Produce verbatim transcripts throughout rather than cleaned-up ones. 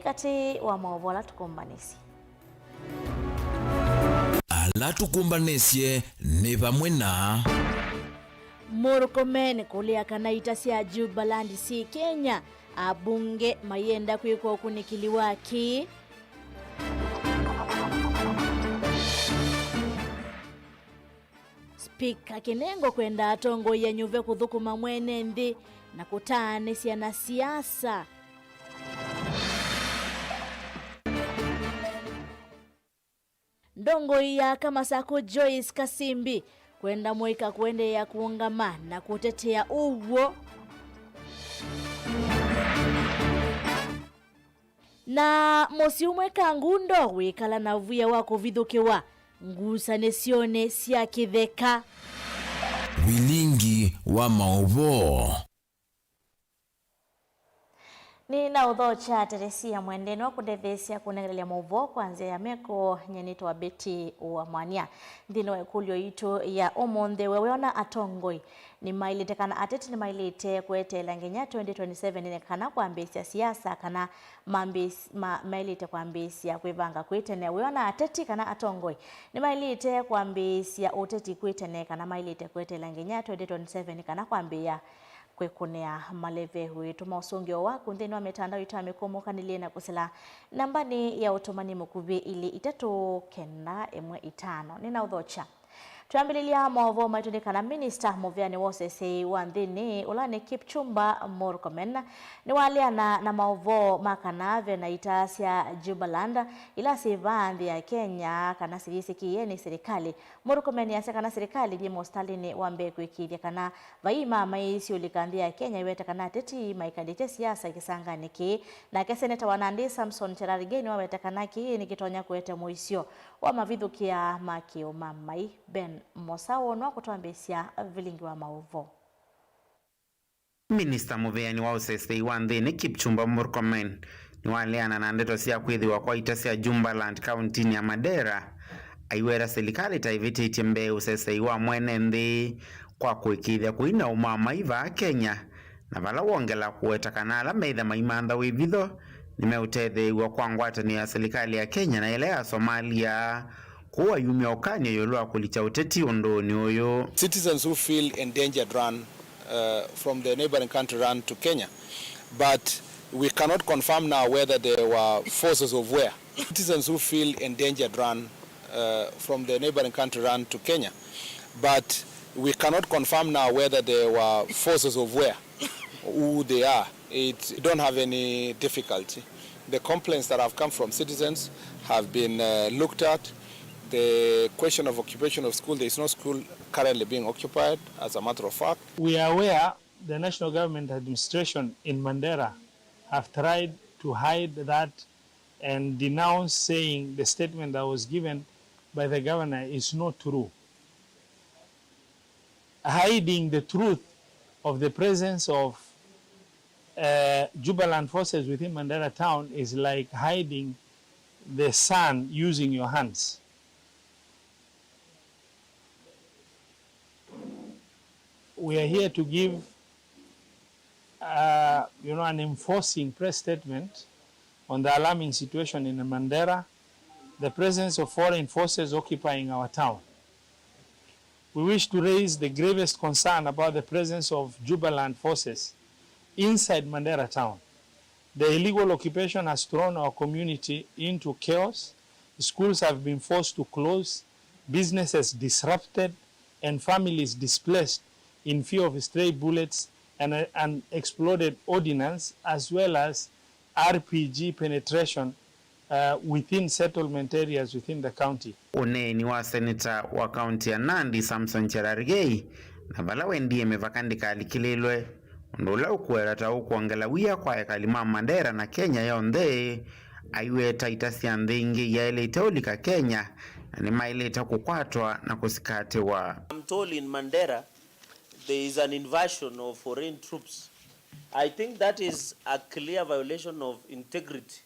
Katĩ wa maũvoo ala tũkũmbanĩsye. Ala tũkũmbanĩsye nĩ vamwe na Murkomen kũlea kana ita sya Jubaland syĩ Kenya, abunge mayenda kwĩkwa ũkunĩkĩli wa kĩĩ. Spika Kinengo kwenda atongoi anyuve kũthũkũma mwene nthĩ na kũtaanĩsya na siasa. Ndongoi ya Kamasaku Joyce Kasimbi kwenda mũika kũendeea kũũngama na kũtetea ũw'o. Na mũsyĩ ũmwe Kangundo wĩkala na ũvia wa kũvithũkĩwa ngusanĩsyonĩ sya kĩtheka. Vilingi wa maũvoo. Nĩnaũthokya Teresia Mwende nĩwe ũkũndetheesya kũnengelelya maũvoo kwa nzĩa ya meko. Nyie nĩtawa Betty wa Mwania. Nthĩnĩ wa ĩkũlyo yitũ ya ũmũnthĩ, we wĩona atongoi nĩmaĩlĩte kana ateti nĩmaĩlĩte kweteela nginya twenty twenty-seven nĩ kana kwambĩĩsya siasa kana mambĩĩs-, ma-, maĩlĩte kwambĩĩsya kwĩvanga kwĩ tene? Wĩona ateti kana atongoi nĩmaĩlĩte kwambĩĩsya ũteti kwĩ tene kana maĩlĩte kweteela nginya twenty twenty-seven kana kwambĩĩa kwĩkũnĩa maleve? Wĩtũma ũsũngĩo waku nthĩnĩ wa mĩtandao itũ ya mĩkũmũkanĩlye na kũsila nambanĩ ya ũtũmani mũkuvĩ ilĩ itatũ kenda ĩmwe itano. Nĩnaũthokya. Twambĩlĩlya maũvoo maitũ nĩ kana minista mũvĩanĩ wa ũseseĩ wa nthĩnĩ, ũla nĩ Kipchumba Murkomen, nĩwaleana na maũvoo ma kana ve na ita sya Jubaland ila syĩ vaa nthĩ ya Kenya kana siyĩsĩkĩĩe nĩ silikalĩ. Murkomen asya kana silikalĩ yĩ mũsitalĩnĩ wa mbee kũĩkĩĩthya kana vai maa maisyũlĩka nthĩ ya Kenya ĩweta kana ateti maikalĩtye siasa kĩsanganĩ kĩĩ. Nake seneta wa Nandi Samson Cherargei nĩwaweta kana kĩĩ nĩkĩtonya kũete mũisyo wa mavithũkĩa ma kĩũmamai. Ben Mosao nĩwakũtwambĩĩsya vilingi wa maũvoo. Minista mũvĩanĩ wa ũseseĩ wa nthĩnĩ Kipchumba Murkomen nĩwaleana na ndeto sya kwĩthĩwa kwa ita sya Jubaland kauntinĩ ya Mandera. Aiweta silikalĩ ta ĩvĩtĩtye mbee ũseseĩ wa mwene nthĩ kwa kũĩkĩĩthya kũi na ũmamai vaa Kenya, na vala wongela kũweta kana ala meĩtha maimantha wĩvitho nĩmeũtetheew'a kwa ngwatanĩo ya silikalĩ ya Kenya na ĩla ya Somalia. Kũu ayumya ũkany'o ĩũlũ wa kũlikya ũteti ũndũnĩ ũyũ. Citizens who feel endangered run, uh, from the neighboring country run to Kenya, but we cannot confirm now whether there were forces of where. Citizens who feel endangered run, uh, from the neighboring country run to Kenya, but we cannot confirm now whether there were forces of where, who they are. It, we don't have any difficulty. The complaints that have come from citizens have been, uh, looked at. The question of occupation of school, there is no school currently being occupied, as a matter of fact. We are aware the national government administration in Mandera have tried to hide that and denounce, saying the statement that was given by the governor is not true. Hiding the truth of the presence of, uh, Jubaland forces within Mandera town is like hiding the sun using your hands. We are here to give, uh, you know, an enforcing press statement on the alarming situation in Mandera, the presence of foreign forces occupying our town. We wish to raise the gravest concern about the presence of Jubaland forces inside Mandera town. The illegal occupation has thrown our community into chaos. Schools have been forced to close, businesses disrupted, and families displaced in fear of stray bullets and, uh, unexploded ordnance, as well as R P G penetration, uh, within settlement areas within the county. Ũneeni wa seneta wa kaunti ya Nandi, Samson Cherargei, na vala wendie mĩvaka ndĩkalikĩlĩlwe, ũndũ ũla ũkũelwa ta ũkwongela wia kwa ekali ma Mandera na Kenya yonthe. Aiweta ita sya nthĩ ingĩ iyaĩlĩte ũlika Kenya, na nĩmaĩlĩte kũkwatwa na kũsikatĩwa. I'm told in Mandera there is an invasion of foreign troops. I think that is a clear violation of integrity,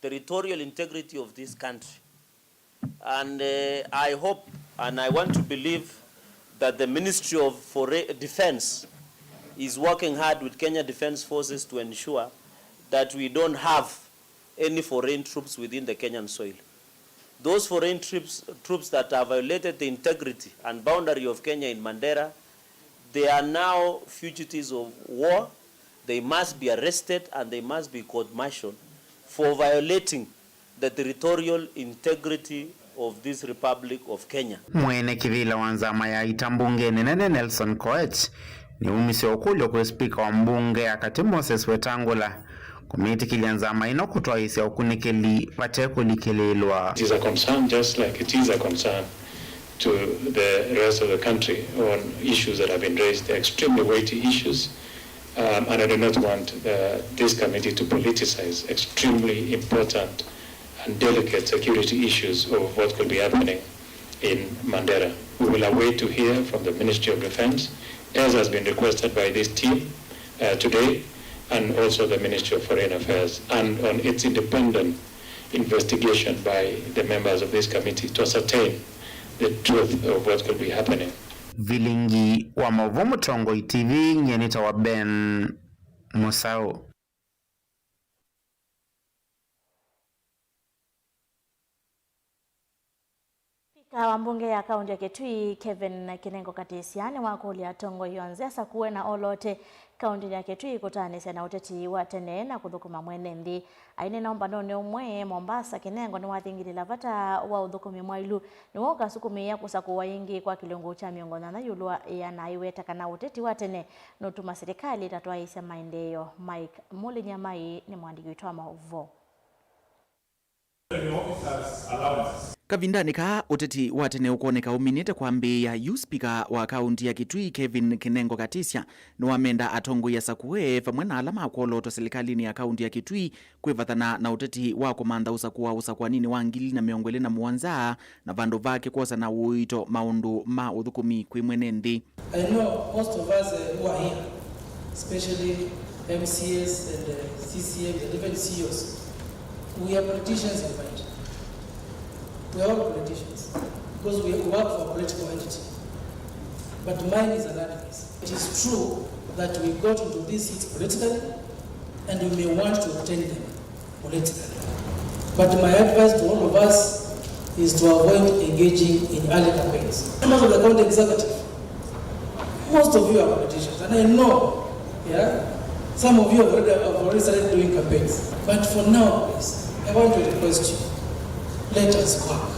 territorial integrity of this country. And, uh, I hope and I want to believe that the Ministry of Fore-, Defense is working hard with Kenya Defense Forces to ensure that we don't have, any foreign troops within the Kenyan soil. Those foreign troops, troops that have violated the integrity and boundary of Kenya in Mandera, they are now fugitives of war. They must be arrested and they must be court-martialed for violating the territorial integrity of this Republic of Kenya. Mwene kĩvĩla wa nzama ya ita mbungeni nene Nelson Koech nĩwumisye ũkũlyo kwĩ spika wa mbunge ya katĩ Moses Wetangula kũmĩtĩkĩlya nzama ĩno kũtwaĩĩsya ũkunĩkĩli vate kũlikĩlĩĩlwa. It is a concern, just like it is a concern to the rest of the country on issues that have been raised. They're extremely weighty issues, um, and I do not want, uh, this committee to politicize extremely important and delicate security issues of what could be happening in Mandera. We will await to hear from the Ministry of Defense, as has been requested by this team, uh, today, and also the Ministry of Foreign Affairs, and on its independent investigation by the members of this committee to ascertain the truth of what could be happening. Vilingi wa maũvoo Mũtongoi T V, nyie nĩtawa Ben Mũsaũ. Spika wa mbunge ya kaunti ya Kitui, Kevin Kinengo Katisya, nĩwakũlya atongoi onthe asakũe na oloote kaunti ya Kitui kũtaanĩsya na ũteti wa tene na kũthũkũma mwene nthĩ. Aineena ũmbanonĩ ũmwe Mombasa, Kinengo nĩwathingĩlĩla vata wa ũthũkũmi mwaĩlu nĩw'o ũkasukumĩĩa kũsakũwa ĩngĩ kwa kĩlungu kya mĩongo nyanya ĩũlũ wa ĩana, aiweta kana ũteti wa tene nũtuma silikalĩ ĩtatwaĩĩsya maendeeo. Mike Mũlĩnyamai nĩ mũandĩki witũ wa maũvoo. Kavindanĩ kaa, ũteti wa tene ũkwoneka ũminĩte kwambĩĩa. Yu spika wa kaunti ya Kitui, Kevin Kinengo Katisya, nĩwamenda atongoi asakũe vamwe na ala makwolootwa silikalĩnĩ ya kaunti ya Kitui kwĩvathana na ũteti wa kũmantha ũsakũa ũsakũaninĩ wa ngili na mĩongo ĩlĩ na mũonza, na vandũ vake kwosa na ũito maũndũ ma ũthũkũmi kwĩ mwene nthĩ. I know most of us, uh, who are here, especially M C As and, uh, C C Ms and even C E Os, we are politicians in mind. We are all politicians because we work for a political entity. But mine is an advocacy. It is true that we got into these seats politically and we may want to retain them politically. But my advice to all of us is to avoid engaging in early campaigns. Members of the county executive, most of you are politicians, and I know, yeah, some of you have already, have already started doing campaigns. But for now, please, I want to request you, let us work.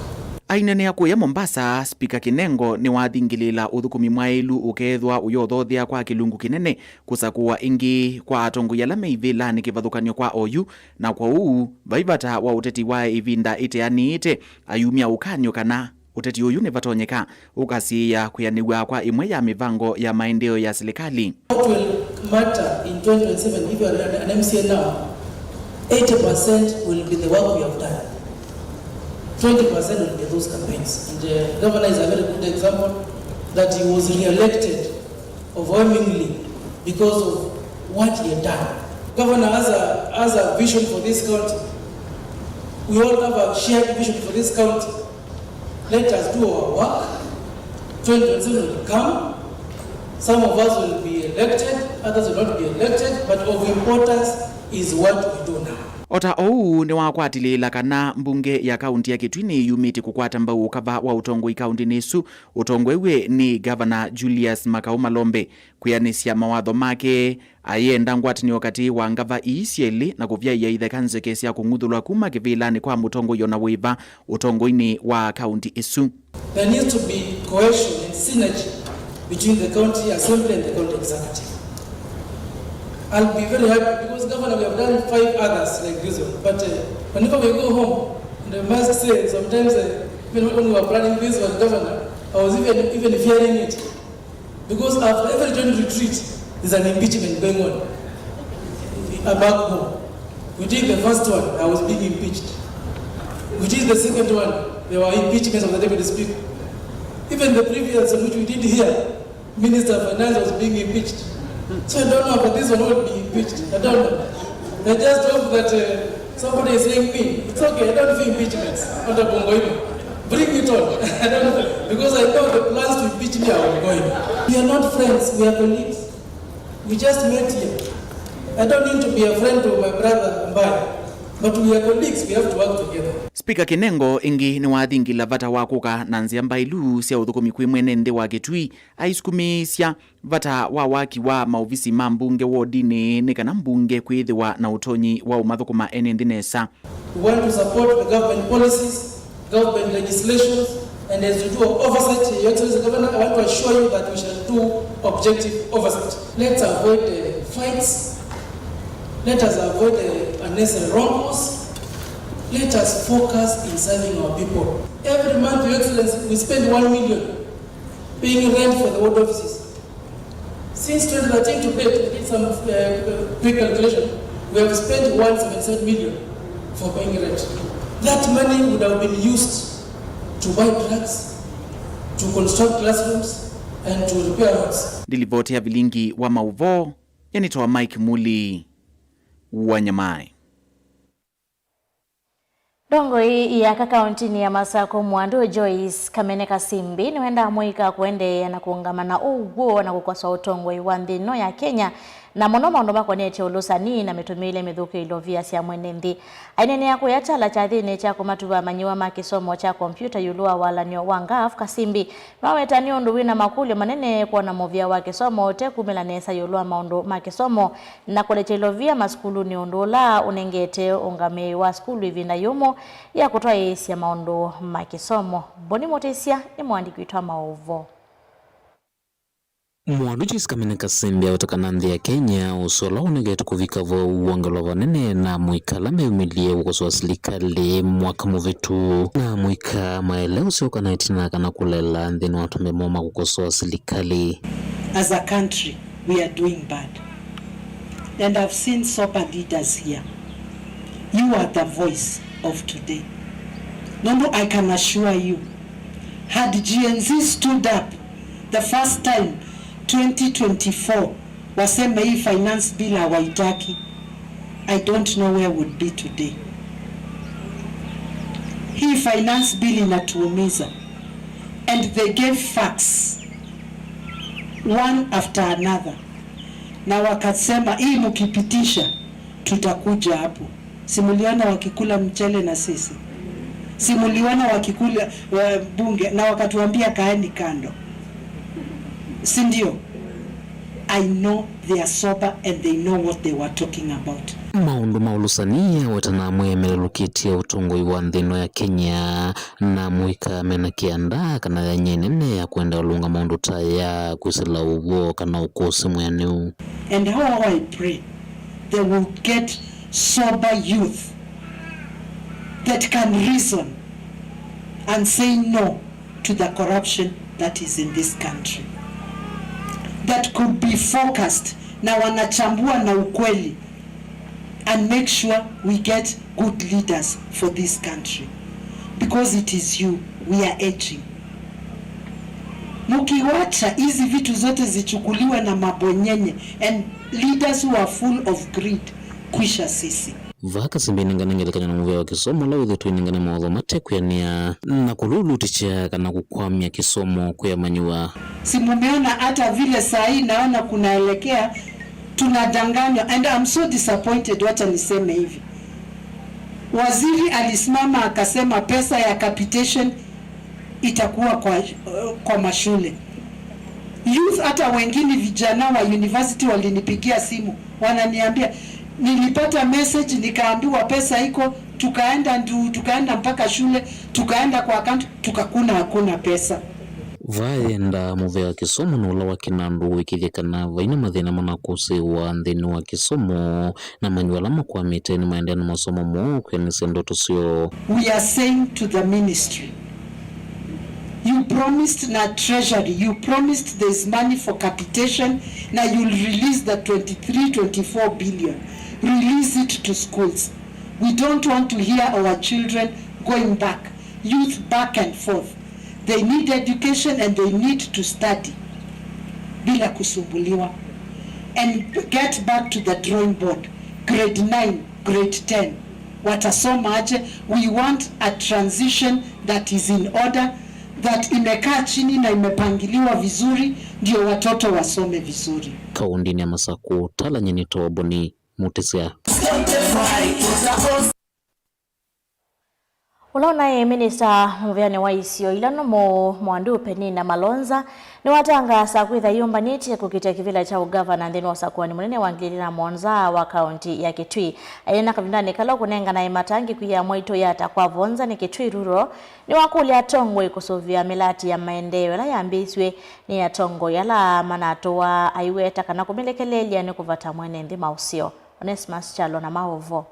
Ainenea kũya Mombasa, Spika Kinengo nĩwathingĩlĩĩla ũthũkũmi mwaĩlu ũkeethwa ũyothothea kwa kĩlungu kĩnene kũsakũwa ĩngĩ kwa atongoi ala me ivĩlanĩ kĩvathũkany'o kwa oyu, na kwoou vai vata wa ũteti wa ĩvinda ĩteanĩĩte. Ayumya ũkany'o kana ũteti ũyũ nĩvatonyeka ũkasiĩĩa kwĩanĩw'a kwa ĩmwe ya mĩvango ya maendeeo ya silikalĩ. What will matter in twenty twenty-seven, if you are an, an M C A now, eighty percent will be the work we have done. Twenty percent will be those campaigns. And, uh, Governor is a very good example that he was re-elected overwhelmingly because of what he had done. Governor has a, has a vision for this county. We all have a shared vision for this county. Let us do our work. Twenty twenty-seven will come. Some of us will be elected, others will not be elected, but of importance is what we do now. O ta ũu, nĩwakwatĩlĩĩla kana mbunge ya kaunti ya Kitui nĩyumĩtye kũkwata mbau ũkava wa ũtongoi kauntinĩ ĩsu ũtongoew'e nĩ Ngavana Julius Makau Malombe. Kwĩanĩsya mawatho make, ayenda ngwatanĩo katĩ wa ngava ii syelĩ na kũvyaĩa itheka nzeke sya kũng'uthũlwa kuma kĩvĩlanĩ kwa mũtongoi o na wĩva ũtongoinĩ wa kaunti ĩsu. There needs to be cohesion and synergy between the county assembly and the county executive. I'll be very happy because, Governor, we have done five others like this one. But, uh, whenever we go home, and I must say, sometimes, uh, even when we were planning this one, Governor, I was even, even fearing it. Because after every joint retreat, there's an impeachment going on. Uh, back home. We did the first one, I was being impeached. We did the second one, there were impeachments of the deputy speaker. Even the previous one which we did here, Minister of Finance was being impeached. So I don't know about this one who will be impeached. I don't know. I just hope that, uh, somebody is saying me. It's okay, I don't fear impeachments. Hata bongo hivyo. Bring it on. I don't know. Because I know the plans to impeach me are ongoing. We are not friends, we are colleagues. We just met here. I don't need to be a friend to my brother Mbai. But we are colleagues, we have to work together. Spika Kinengo ĩngĩ nĩwathingila vata wa kũka na nzĩa mbaĩlu sya ũthũkũmi kwĩ mwene nthĩ wa Kitui, aisukumĩĩsya vata wa waki wa maovisi ma mbunge wodinĩ nĩ kana mbunge kwĩthĩwa na ũtonyi wa ũmathũkũma ene nthĩ nesa. We want to support the government policies, government legislations, and as you do oversight, Your Excellency Governor, I want to assure you that we shall do objective oversight. Let's avoid the fights. Let us avoid the unnecessary wrong calls. Let us focus in serving our people. Every month, Your Excellency, we spend one million paying rent for the ward offices. Since twenty thirteen to date, I did some uh, quick calculation. We have spent one seventy-seven million for paying rent. That money would have been used to buy drugs, to construct classrooms, and to repair roads. Ndilivoti ya vilingi wa mauvoo, yanĩtawa Mike Muli wa Nyamai. Ndongoi ya aka kauntinĩ ya Masakũ Mwandũ Joyce Kamene Kasimbi nĩwendaa mũika kũendeea na kũũngama na ũw'o na kũkosoa ũtongoi wa nthĩ ĩno ya Kenya, na mũno maũndũ makonetye ũlũsani na mĩtũmĩĩle mĩthũku ya ilovia sya mwene nthĩ. Aineenea kũya kyala kyathĩnĩ kya kũmatuva amanyĩw'a ma kĩsomo kya kompiuta ĩũlũ wa walany'o wa ngaf, Kasimbi nĩwaweta nĩ ũndũ wĩ na makũlyo manene kwona mũvĩa wa kĩsomo ũte kumĩla nesa ĩũlũ wa maũndũ ma kĩsomo na kũlekya ilovia masukulunĩ, ũndũ ũla ũnengete ũngamĩi wa sukulu ĩvinda yũmũ ya kũtwaĩĩsya maũndũ ma kĩsomo. Boni Mũtĩsya nĩ mũandĩki witũ wa maũvoo. Mwandũ Joyce Kamene Kasimbi aweta kana nthĩ ya Kenya ũseo ũla wonekete kũvika vau wongelwa vanene na amũika ala meyumĩlye kũkosoa silikalĩ mwaka mũvĩtu. Na amũika maele ũseo kana ĩtina kana kũlela nthĩnĩ wa tũmbemo ma kũkosoa silikalĩ. As a country, we are doing bad. And I've seen sober leaders here. You are the voice of today. Nũndũ I can assure you, had Gen Z stood up the first time twenty twenty-four waseme hii finance bill hawaitaki, I don't know where would be today. Hii finance bill inatuumiza. And they gave facts one after another. Na wakasema, "Hii mkipitisha, tutakuja hapo." Si mliona wakikula mchele na sisi? Si mliona wakikula, eh, bunge na wakatuambia, "Kaeni kando"? Si ndio? I know they are sober and they know what they were talking about. Maũndũ ma ũlũsani aweta na amwe melũkĩtye ũtongoi wa nthĩ ĩno ya Kenya, na amũika mena kĩanda kana yanya ĩnene ya kwenda ũlũnga maũndũ ta aya kwĩsĩla ũw'o kana ũkũsĩ mwĩanĩu. And how I pray they will get sober youth that can reason and say no to the corruption that is in this country, that could be focused na wanachambua na ukweli and make sure we get good leaders for this country, because it is you, we are aging. Mukiwacha hizi vitu zote zichukuliwe na mabwenyenye and leaders who are full of greed, kwisha sisi. Vaa Kasimbi ainengane ngelekany'o na mũvĩa wa kĩsomo ũla wĩthĩtwe ainengane mawatho mate kwĩanĩa na kũlulutĩkya kana kũkwamya kĩsomo kwĩ amanyĩw'a. Si mumeona hata vile saa hii naona kunaelekea, tunadanganywa, and I'm so disappointed, wacha niseme hivi. Waziri alisimama akasema pesa ya capitation itakuwa kwa, kwa mashule. Youth, hata wengine vijana wa university walinipigia simu, wananiambia, "Nilipata message, nikaambiwa pesa iko, tukaenda ndu, tukaenda mpaka shule, tukaenda kwa account, tukakuna hakuna pesa." Vaa yenda mũvĩa wa kĩsomo na ũla wa kĩnandũ wĩkĩthye kana vaina mathĩna manakũsĩĩwa nthĩnĩ wa kĩsomo, na amanyĩw'a ala makwamĩte nĩmaendeea na masomo moo kwĩanĩsya ndoto syoo. We are saying to the ministry, you promised na treasury, you promised there's money for capitation, na you'll release the twenty-three, twenty-four billion. Release it to schools. We don't want to hear our children going back, youth back and forth. They need education and they need to study bila kusumbuliwa, and get back to the drawing board. Grade nine, grade ten, watasoma aje? We want a transition that is in order, that imekaa chini na imepangiliwa vizuri, ndio watoto wasome vizuri. Kaũndĩnĩ ya Masakũ, Talanyeni Toboni, Mũtĩsya. Ũla ũnaĩ minista mũvĩanĩ wa isio ila nũmũ, Mwandu Penina Malonza, nĩwatangaasa kwĩtha ĩyũmbanĩtye kũkitĩa kĩvĩla kya ũgavana nthĩnĩ wa ũsakũani mũnene wa ngili ilĩ na mũonza wa kaũnti ya Kitui. Aineena kavindanĩ kala ũkũnenganae matangi kwĩ amwaitũ ya Takwavonza nĩ Kitui Rural, nĩwakũlya atongoi kũsũvĩa mĩlati ya maendeeo ĩla yambĩĩsw'e nĩ atongoi ala manatũaa aiweta kana kũmĩlekeleelya nĩ kũvata mwene nthĩ maũseo. Onesmus Kyalo na maũvoo.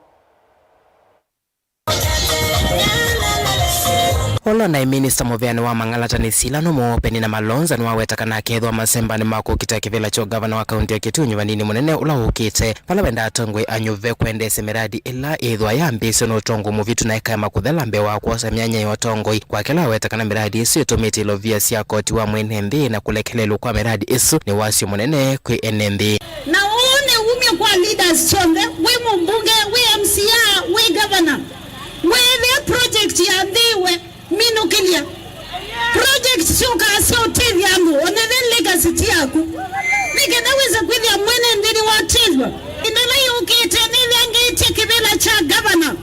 Ũla ũnaĩ minista mũvĩanĩ wa mang'alatani sila nũmũ Penina Malonza nĩwaweta kana akethĩwa masembanĩ ma kũkita kĩvĩla kya ũgavana wa kaũnti ya Kitui ũnyuvanĩnĩ mũnene ũla ũkĩte, vala wendaa atongoi anyuve kwendeesya mĩradi ĩla ĩthwa yambĩĩsw'e nĩ ũtongoi mũvitu na ĩkaema kũthela mbee wa kwosa myanya ya ũtongoi. Kwake, aweta kana mĩradi ĩsu ĩtũmĩte ilovia sya koti wa mwene nthĩ na kũlekelelw'a kwa mĩradi ĩsu nĩ wasyo mũnene kwĩ ene nthĩ. Na ũũ nĩ umya kwa leaders syonthe, wĩ mũmbunge, wĩ M C A, wĩ governor. Wĩthĩa project yambĩĩwe, minũkĩlya. Project syũkaa sya ũtethya andũ, ona ve legacy ti yaku. Nĩ kenda wĩse kwĩthĩa mwene nthĩ nĩwatethw'a. Ĩndĩ ĩla yũkĩte nĩthengĩĩtye kĩvĩla kya governor.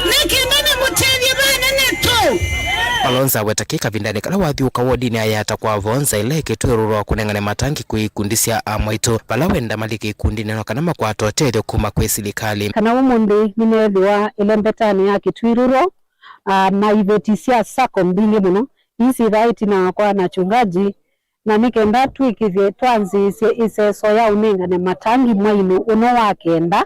Nĩ kenda nĩmũtethye vanene tũ. Malonza aweta kĩ kavindanĩ kala wathyũũka wodinĩ ya Takwavonza ĩla ĩ Kitui Rural kũnengane matangi kwĩ ikundi sya amwaitũ, vala wenda malike ikundinĩ no kana makwata ũtethyo kuma kwĩ silikalĩ. Kana ũmũnthĩ nĩneethĩwa ĩlembetanĩ ya Kitui Rural, ah, na iveti sya sacco mbingĩ mũno. Ii syĩthaa ĩtina wakwa na chungaji, na nĩ kenda twĩkĩthye twanzĩĩsye ĩseso ya ũnengane matangi mwainĩ ũno wa kenda.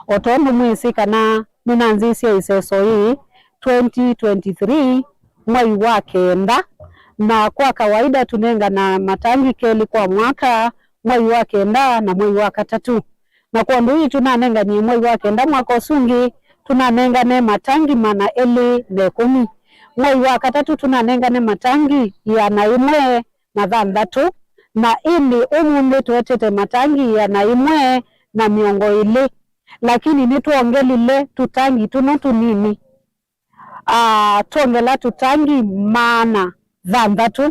O tondũ mwĩsĩ kana nĩnanzĩĩsye ĩseso yĩĩ twenty twenty-three mwai wa kenda, na kwa kawaida tũnengana matangi kelĩ kwa mwaka, mwai wa kenda na mwai wa katatũ. Na kwondũ ii tũnanenganie mwai wa kenda mwaka ũsu ũngĩ, tũnanengane matangi maana elĩ na ĩkũmi. Mwai wa katatũ tũnanengane matangi ĩana ĩmwe na thanthatũ, na ĩndĩ ũmũnthĩ tũetete matangi ĩana ĩmwe na mĩongo ĩlĩ, lakini nĩtwongelile tũtangi tũno tũnini. Ah, twongela tũtangi maana thanthatũ,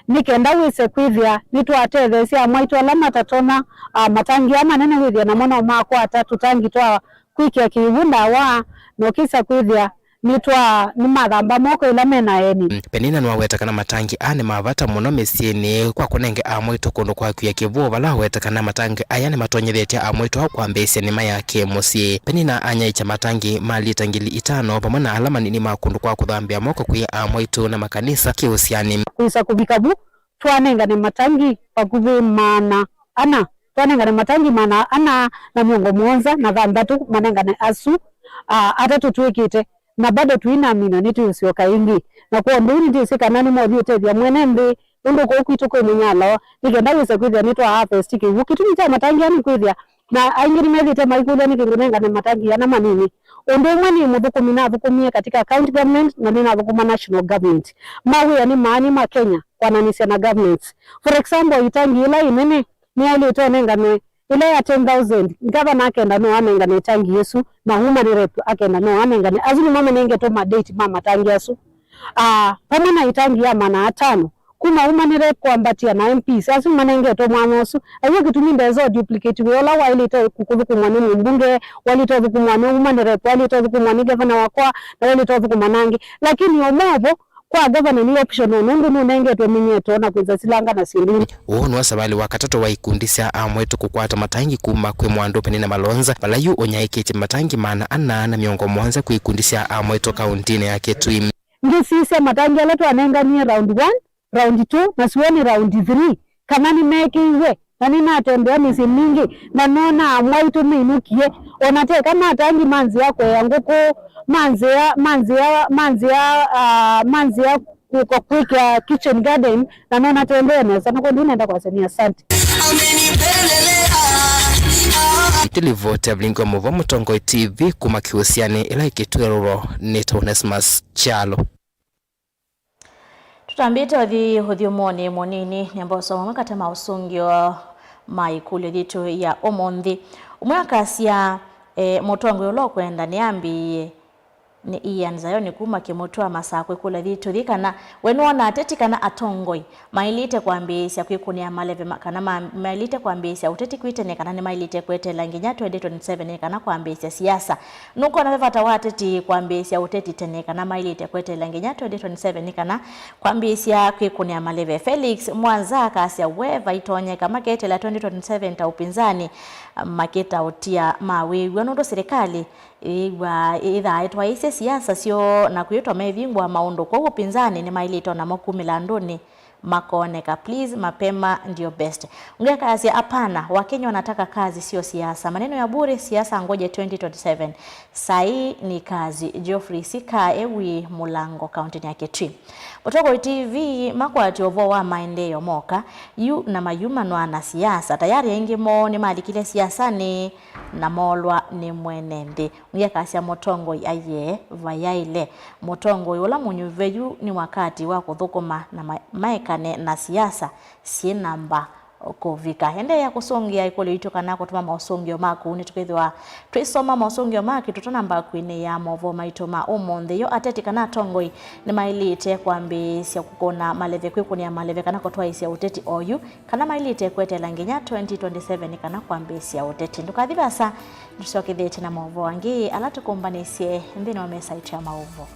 nĩ kenda wĩse kwĩthĩa nĩtwatetheesya amwaitũ ala matatonya, ah, matangi aa manene wĩthĩa namo no makwata tũtangi twa kwĩkĩa kĩw'ũ ndawa, na ũkĩsa kwĩthĩa nĩtwa, nĩmathamba moko ĩla mena eni. Penina nĩwaweta kana matangi aa nĩ ma vata mũno mĩsyĩnĩ kwa kũnenge amwaitũ kũndũ kwa kwĩkĩa kĩw'ũ, vala aweta kana matangi aya nĩmatonyethetye amwaitũ aa kwambĩĩsya nĩma ya kĩ-mũsyĩ. Penina anyaĩĩkya matangi ma lita ngili itano vamwe na ala manini ma kũndũ kwa kũthambĩa moko kwĩ amwaitũ na makanisa kĩũsyanĩ. Kwĩsa kũvika vu, twanengane matangi vakuvĩ maana ana. Twanengane matangi maana ana na mĩongo mũonza na thanthatũ manengane asu, ah, atatũ twĩkĩte, na bado tũinamina nĩtwĩũsyoka ĩngĩ. Na kwondũ ũu nĩndĩsĩ kana nĩmũũthi ũtethya mwene nthĩ, nũndũ kũu kwitũ kwĩ mũnyalo, nĩ kenda wĩse kwĩthĩa nĩtwa harvest kĩw'ũ. Kĩtumi kya matangi aa nĩ kwĩthĩa, na aingĩ nĩmethĩĩte maikũlya nĩkĩ ngũnengane matangi ana manini. Ũndũ ũmwe nĩ mũthũkũmi nathũkũmie katika county government na nĩnathũkũma national government. Mawĩa nĩ maani ma Kenya kwananĩsya na governments. For example, itangi ĩla ĩnene nĩyaĩlĩte ũnengane ĩla ya ten thousand, ngavana akenda no anengane ĩtangi ĩsu, na woman rep akenda no anengane. Asu nĩmo manengetwe madate ma matangi asu. Ah, vamwe na ĩtangi ya maana atano, kuma woman rep kwambatĩa na M Ps, asu nĩmanengetwe mwanya ũsu. Aiwe kĩtumi ndesa duplicate wĩa ũla waĩlĩte kũthũkũmwa nĩ mũmbunge, waĩlĩte ũthũkũmwa nĩ woman rep, waĩlĩte ũthũkũmwa nĩ gavana wakwa, na waĩlĩte ũthũkũma nangĩ. Lakini o movo, kwa gavana nĩ optional nũndũ nũnengetwe mĩnyeto na kwĩsa silanga na syĩndũ ingĩ. Ũũ nĩw'o savalĩ wa katatũ wa ikundi sya amwaitũ kũkwata matangi kuma kwĩ Mwandu Penina Malonza, vala yu ũnyaĩĩkĩtye matangi maana ana na mĩongo mũonza kwĩ ikundi sya amwaitũ kaũntĩnĩ ya Kitui. Ngĩsisya matangi ala twanenganie round one, round two, na siwoni round three, kana nĩmekĩiwe. Na nĩnatembea mĩsyĩ mingĩ, na nonaa amwaitũ mĩinũkie, o na teka matangi ma nzĩa kũea ngũkũ, ma nzĩa, ma nzĩa, ma nzĩa, ah, ma nzĩa kũka kwĩkĩa kitchen garden, na nonatembea nesa. Na kwondũ nenda kwasya nĩ asante. Nĩtũlivoti ya Vilingi wa Mũvoo Mũtongoi T V kuma Kĩũsyanĩ ĩla ĩ Kitui Rural, nĩtawa Onesmus Kyalo. Tũtambĩte ũthi ũthyũmũnĩ mũnini, nĩamba ũsoma mamwe katĩ ma ũsũngĩo ma ĩkũlyo yitũ ya ũmũnthĩ. Ũmwe akasya, e, mũtongoi ũla ũkwenda nĩambĩĩe Nĩ Ian Zion kuma Kĩmũtwa Masakũ. Ĩkũlyo yitũ yĩ kana, we nĩwona ateti kana atongoi maĩlĩte kwambĩĩsya kwĩkũnĩa maleve ma-, kana ma-, maĩlĩte kwambĩĩsya ũteti kwĩ tene, kana nĩmaĩlĩte kweteela nginya twenty twenty-seven kana kwambĩĩsya siasa? Nũkwona ve vata wa ateti kwambĩĩsya ũteti tene, kana maĩlĩte kweteela nginya twenty twenty-seven kana kwambĩĩsya kwĩkũnĩa maleve? Felix Mwanza akasya we vaitonyeka maketeela twenty twenty-seven ta upinzani makĩtaũtia mawĩw'a, nũndũ silikalĩ ĩw'a ĩthaa ĩtwaĩĩsye siasa syoo na kwĩtwa mevingũa maũndũ, kwoou upinzani nĩmaĩlĩte onamo kumĩla andũnĩ makoneka. Please, mapema ndio best. Ũngĩ akasya, hapana, Wakenya wanataka kazi, sio siasa. Maneno ya bure, siasa ngoje twenty twenty-seven. Sahi ni kazi. Geoffrey Sika ewi Mulango, kaunti ya Kitui. Mũtongoi T V makwatya ũvoo wa maendeeo moka yu na mayumanwa na siasa. Tayari aingĩ moo nĩmalikile siasanĩ na moolwa nĩ mwene nthĩ. Ũngĩ akasya mũtongoi aiee vayaĩle. Mũtongoi ũla mũnyuve yu nĩ wakati wa kũthũkũma na ma-, maekane na siasa syĩ namba kũvika. Endeea kũsũngĩa ĩkũlyo itũ kana kũtũma maũsũngĩo maku. Nĩtũkethĩwa twĩsoma maũsũngĩo maku tũtanamba kwĩnĩĩa maũvoo maitũ ma ũmũnthĩ. Yo ateti kana atongoi nĩmaĩlĩte kwambĩĩsya kũkũna maleve, kwĩkũnĩa maleve kana kũtwaĩĩsya ũteti oyu, kana maĩlĩte kweteela nginya twenty twenty-seven kana kwambĩĩsya ũteti? Ndũkathi vaasa, nĩtũsyokethĩtye na maũvoo angĩ ala tũkũmbanĩsye nthĩnĩ wa mesa itũ ya maũvoo.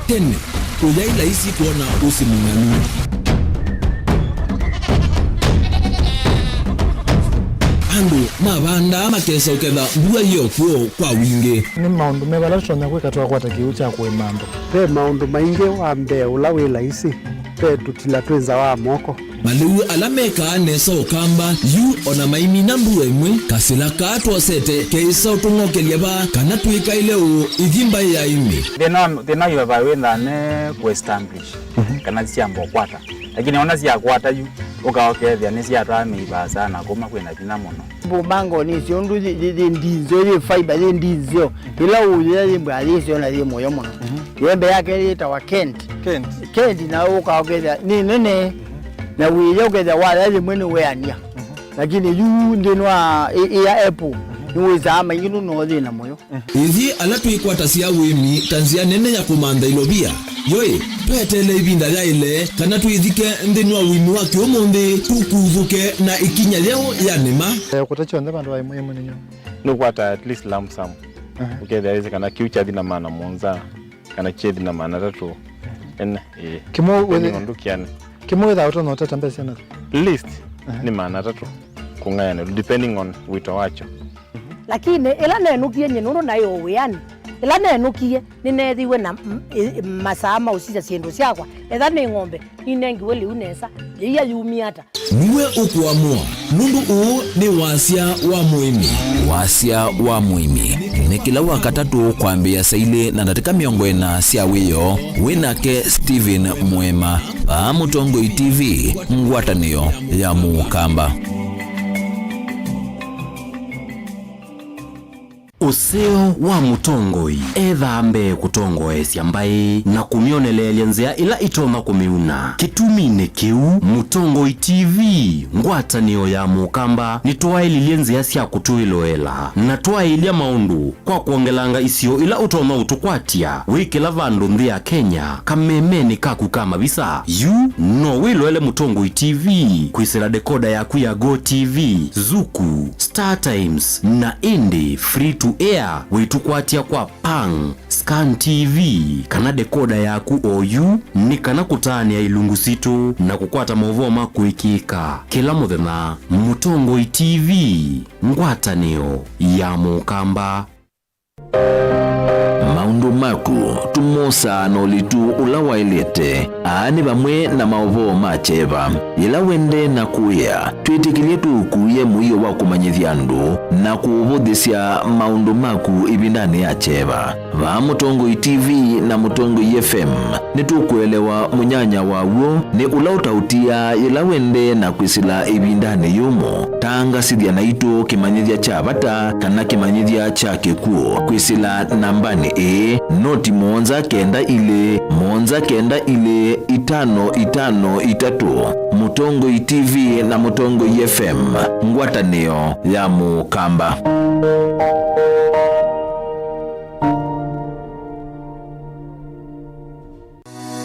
Tene, ũyaĩ laisi kwona ũsĩ mũng'anu. Andũ mavandaa makesa ũketha mbua yĩ o kw'o kwa wingĩ. Nĩ maũndũ meva ala tũtonya kwĩka twakwata kĩw'ũ kya kũĩma andũ? Ve maũndũ maingĩ. Wa mbee ũla wĩ laisi, ve tũtila twĩ nza wa moko. Malĩu ala mekaa nesa Ũkamba, yu ona maimina mbua ĩmwe, kasĩla kaa twosete keĩsa ũtũng'okelya vaa kana twĩkaĩle ũũ ĩthi mbaĩ ya ĩmĩ. Thĩna wa, thĩna wĩ vaa wĩthaa ne kũ establish, mhm, kana syamba ũkwata. Lakini ona syakwata yu, ũka ũkethĩa nĩsyatwaa mĩi vaasa na kuma kwĩna vinya mũno. Mbumbango nĩ syo ũndũ yĩ, yĩ, yĩ ndinzeo, yĩ fiber, yĩ ndinzeo. Ĩla ũyĩa yĩ mbaa yĩ syo na yĩ mũyo mũno. Mhm. Yembe yake yĩtawa Kent. Kent. Kent na ũka ũkethĩa nĩ nene. Na wĩya ũkethĩa waya yĩmwe nĩ weania. Mhm. Lakini yu nthĩnĩ wa ĩ, ĩ ya apple, mhm, nĩ wĩsaa maingĩ nũno thĩna mũyo. Ithyĩ ala twĩkwatasya ũĩmi ta nzĩa nene ya kũmantha ilovia, yoĩ, tweteele ĩvinda yaĩle kana twĩthike nthĩnĩ wa ũĩmi wa kĩũmũnthĩ, tũkuthũke na ĩkinya yeũ ya nĩma. Eh, kũta kyonthe vandũ va ĩmwe ĩmwe nĩ nyoo. Nũkwata at least lump sum. Aha. Ũkethĩa wĩsĩ kana kĩu kyathi na maana mũonza, kana kyethi na maana atatũ. Ene, ĩĩ. Kĩmwe depending wĩthĩ-, on ndũkĩane. Kĩmwe wĩthaa ũtonya ũtata mbesa na? Least, aha, nĩ maana atatũ kũng'ayanĩlwa, depending on wĩto wakyo. Lakini ĩla nenũkie nyie, nũndũ naĩ o wĩanĩ, ĩla nenũkie, nĩneethĩiwe na m-, ĩ-, masaa ma ũsisya syĩndũ syakwa, etha nĩ ng'ombe, ninengiwe lĩu nesa, yĩia yumie ata? Nue ũkũamũa, nũndũ ũũ nĩ wasya wa mũĩmi. Wasya wa mũĩmi nĩ kĩla Wakatatũ kwambĩĩa saa ilĩ na ndatĩka mĩongo ĩna sya wĩoo, wĩ nake Stephen Mwema, vaa Mũtongoi T V, ngwatanĩo ya Mũkamba. Ũseo wa mũtongoi ethaa mbee kũtongoesya mbaĩ na kũmyoneleelya nzĩa ĩla ĩtonya kũmĩuna. Kĩtuminĩ kĩu, Mũtongoi T V, ngwatanĩo ya Mũkamba, nĩtwaĩlilye nzĩa sya kũtwĩloela na twaĩlya maũndũ kwa kwongelanga isio ila ũtonya ũtũkwatya wĩ kĩla vandũ nthĩ ya Kenya, kamemenĩ kaku ka mavisa. Yu no wĩloele Mũtongoi T V kwĩsĩla dekoda yaku ya Go T V, Zuku, Star Times, na ĩndĩ free to air wĩtũkwatya kwa Pang, Scan T V, kana dekoda yaku oyu, nĩ kana kũtaanĩa ilungu sitũ na kũkwata maũvoo ma kũĩkĩĩka kĩla mũthenya. Mũtongoi T V, ngwatanĩo ya Mũkamba. Maũndũ maku tũmosaa na ũlitu ũla waĩlĩte. Aa nĩ vamwe na maũvoo ma kyeva. Yĩla wendee na kũĩa, twĩtĩkĩlye tũũkuĩe mũio wa kũmanyĩthya andũ na kũũvũthĩsya maũndũ maku ĩvindanĩ ya kyeva. Vaa Mũtongoi T V na Mũtongoi F M, nĩtũkũelewa mũnyanya wa w'o nĩ ũla ũtaũtiaa yĩla wendee na kwĩsĩla ĩvindanĩ yũmũ. Tangasĩthya naitũ kĩmanyĩthya kya vata kana kĩmanyĩthya kya kĩkw'ũ kwĩsĩla nambanĩ ĩĩ, noti mũonza kenda ilĩ, mũonza kenda ilĩ, itano itano itatũ. Mũtongoi T V na Mũtongoi F M, ngwatanĩo ya Mũkamba.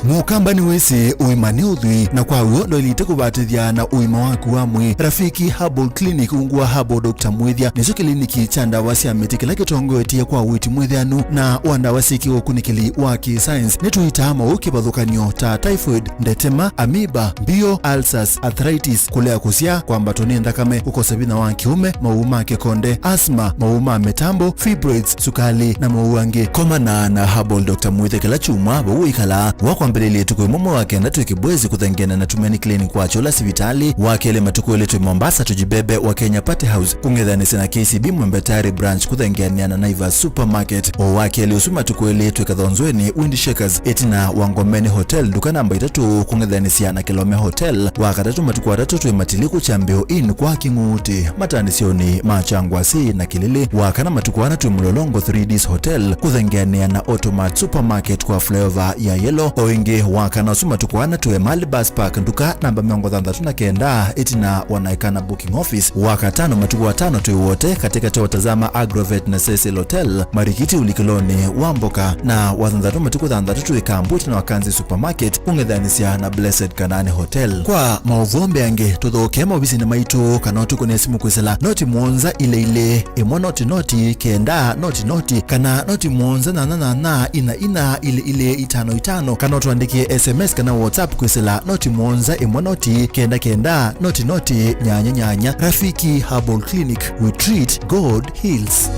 Mũkamba nĩwĩsĩ ũima nĩ ũthwii, na kwa w'o ndwaĩlĩte kũvatĩthya na ũima waku wa mwĩĩ. Rafiki Herbal Clinic ungu wa Herbal Doctor Mwĩthya nĩkyo kĩliniki kya ndawa sya mĩtĩ kĩla kĩtongoetye kwa ũiiti mwĩthĩanu na wa ndawa syĩ kĩũkunĩkĩli wa kĩ-science. Nĩtũitaa maũũ kĩvathũkany'o ta typhoid, ndetema, amoeba, mbio, ulcers, arthritis, kũlea kũsyaa, kwambatwa nĩ nthakame, kũkosa vinya wa kĩũme, maũũ ma kĩkonde, asthma, maũũ ma mĩtambo, fibroids, sukali, na maũũ angĩ. Komana na Herbal Doctor Mwĩthya kĩla kyumwa vau ũikalaa. Wa kwambĩlĩlya ĩtukũ ĩmwe mwei wa kenda twĩ Kibwezi kũthengeana na Tumaini Clinic wa Chola sivitalĩ, wa kelĩ matukũ elĩ twĩ Mombasa Tujibebe wa Kenya Party House kũng'ethanĩsya na K C B Mwembe Tayari Branch kũthengeanĩa na Naivas Supermarket. O wa kelĩ ũsu matukũ elĩ twĩ Kathonzweni Wind Shakers ĩtina wa Ngomeni Hotel, nduka namba itatũ kũng'ethanĩsya na Kilome Hotel. Wa katatũ matukũ atatũ twĩ Matiliku Kyambĩo Inn kwa Kĩng'uti, mataanĩsyonĩ ma Kyangwasi na Kĩlĩlĩ. Wa kana matukũ ana twĩ Mlolongo three Ds Hotel kũthengeanĩa na Automart Supermarket kwa flyover ya Yellow. O ĩngĩ wa kana ũsu matukũ ana twĩ Emali Bus Park, nduka namba mĩongo thanthatũ na kenda ĩtina wa Naikana Booking Office. Wa katano matukũ atano twĩ Wote katĩkatĩ wa Tazama Agrovet na Cecil Hotel, Marikiti ũlikĩlonĩ wa mboka, na wa thanthatũ matukũ thanthatũ twĩ Kambu ĩtina wa Kanzi Supermarket kũng'ethanĩsya na Blessed Kanani Hotel. Kwa maũvoo mbeange, tũthokee maovisinĩ maitũ kana ũtũkũnĩe simũ kwĩsĩla noti mũonza ilĩ ilĩ, ĩmwe noti noti, kenda noti noti, kana noti mũonza nyanya nyanya, ina ina, ilĩ ilĩ, itano itano, kana ũtũandĩkĩe S M S kana WhatsApp kwĩsĩla noti mũonza ĩmwe noti, kenda kenda, noti noti, nyanya nyanya. Rafiki Herbal Clinic, we treat, God heals.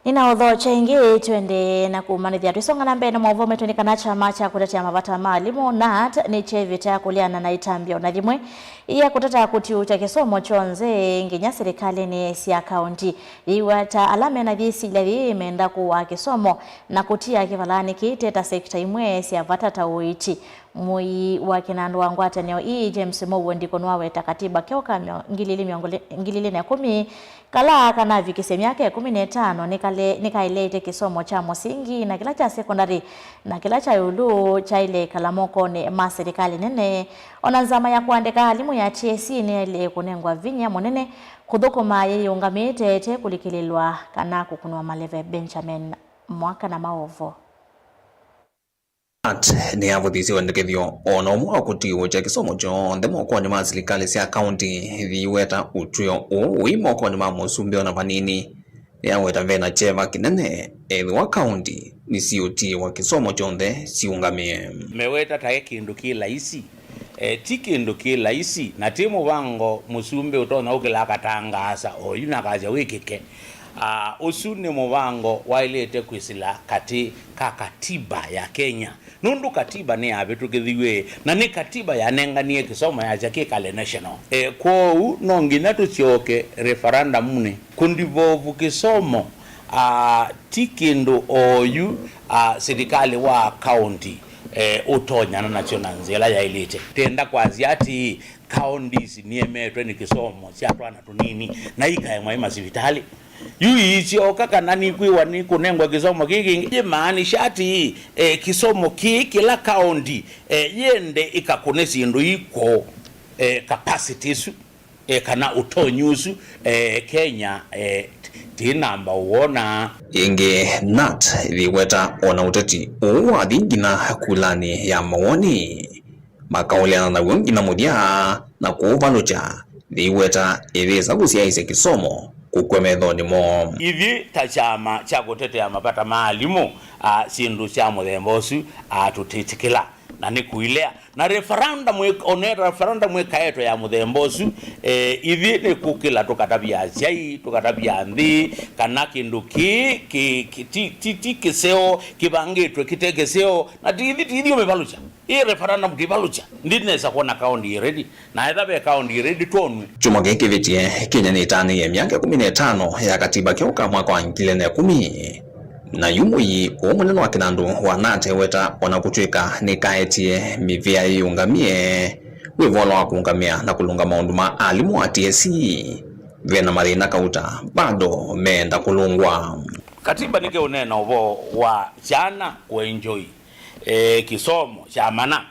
Nĩnaũthokya ĩngĩ, twendee na kũmanĩthya. Twĩsonga na mbee na maũvoo maitũ nĩ kana kyama kya kũtetea mavata ma alimũ, nat, nĩkyeevĩte kũleana na ĩtambya o na yĩmwe ya kũtata kũtiũũkya kĩsomo kyonthe nginya silikalĩnĩ sya kaũnti. Yĩw'a ta ala mena yĩsilya yĩĩ menda kũaa kĩsomo na kũtia kĩvalaanĩ kĩĩ te ta sekita imwe sya vata ta ũiiti. Mũii wa kĩnandũ wa ngwatanĩo ii, James Mowuo Ndiko, nĩwaweta katiba keo ka mĩo-, ngili ilĩ mĩongo ĩlĩ, ngili ilĩ na ĩkũmi, kala kanavikĩsye myaka ĩkũmi na ĩtano nĩkale-, nĩkaĩleete kĩsomo kya mũsingi na kĩla kya sekondalĩ na kĩla kya ĩũlũ kyaĩle ĩkala mokonĩ ma silikalĩ nene. O na nzama ya kũandĩka alimũ ya T S C nĩyaĩle kũnengwa vinya mũnene kũthũkũma yĩyĩũngamĩte ĩte kũlikĩlĩlwa kana kũkunwa maleve. Benjamin Mwaka na maũvoo. Nat nĩyavũthisye wendekethyo o na ũmwe wa kũtiũũkya kĩsomo kyonthe mokonĩ ma silikalĩ sya kaũnti. Yĩweta ũtw'ĩo ũũ wĩ mokonĩ ma mũsumbĩ o na vanini. Nĩyaweta ve na kyeva kĩnene ethĩwa kaũnti nĩsiũtiĩwa kĩsomo kyonthe siũngamĩe. Meweta tae kĩndũ kĩ laisi. E, ti kĩndũ kĩ laisi, na ti mũvango mũsumbĩ ũtonya ũkĩla akatangaasa oyu na akasya wĩkĩke. A, ũsu nĩ mũvango waĩlĩte kwĩsĩla katĩ ka katiba ya Kenya, nũndũ katiba nĩyavĩtũkĩthiw'e, na nĩ katiba yanenganie kĩsomo yasya kĩkale national. E, kwoou no nginya tũsyoke referendum-nĩ kũndivovu kĩsomo. A, ti kĩndũ oyu, a, silikalĩ wa kaũnti, e, ũtonyana nakyo na nzĩa ĩla yaĩlĩte. Tenda kwasya atĩĩ, counties nĩemetwe nĩ kĩsomo sya twana tũnini na ikaemwa ĩ masivitalĩ. Yu iisyoka kana nikwĩwa nĩkũnengwa kĩsomo kĩĩ kĩngĩ, yĩmaanisha atĩĩ, e, kĩsomo kĩĩ kĩla kaũnti, e, yende ĩkakũne syĩndũ ii kwoo, e, capacity ĩsu, e, kana ũtonyi ũsu, e, Kenya, e, t-, tĩ namba ũwona. Ĩngĩ, nat yĩweta o na ũteti ũũ wathi nginya kulanĩ ya mawoni, makaũleana naw'o nginya mũthya na kũũvalũkya, yĩweta ĩyĩsa kũsyaĩĩsya kĩsomo kũkw'a methonĩ moo. Ithyĩ ta kyama kya kũtetea mavata ma alimũ, a, syĩndũ sya mũthemba ũsu, a, tũtĩtĩkĩla na nĩ kũilea. Na referendum ĩk-, one referendum ĩkaetwe ya mũthemba ũsu, e, ithyĩ nĩ kũkĩla tũkatavya asyai, tũkatavya nthĩ, kana kĩndũ kĩĩ kĩ-, kĩ-, ti, ti, ti kĩseo, kĩvangĩtwe kĩte kĩseo, na ti ithyĩ, ti ithyĩ ũmĩvalũkya. Ĩ referendum kĩvalũkya, ndinesa kwona county ĩ ready, na etha ve county ĩ ready twonw'e. Kyumwa kĩĩ kĩvĩtye, Kenya nĩtanĩie myaka ĩkũmi na ĩtano ya katiba keũ ka mwaka wa ngili ilĩ na ĩkũmi. Na yu mũii ũũ mũnene wa kĩnandũ wa nat eweta o na kũtw'ĩka nĩkaetie mĩvĩa yĩũngamie, wĩvola wa kũũngamĩa na kũlũnga maũndũ ma alimũ a T S C, vena mathĩna kauta bado meenda kũlũngwa. Katiba nĩkĩũneena ũvoo wa syana kũenjoy, eh, kĩsomo kya mana.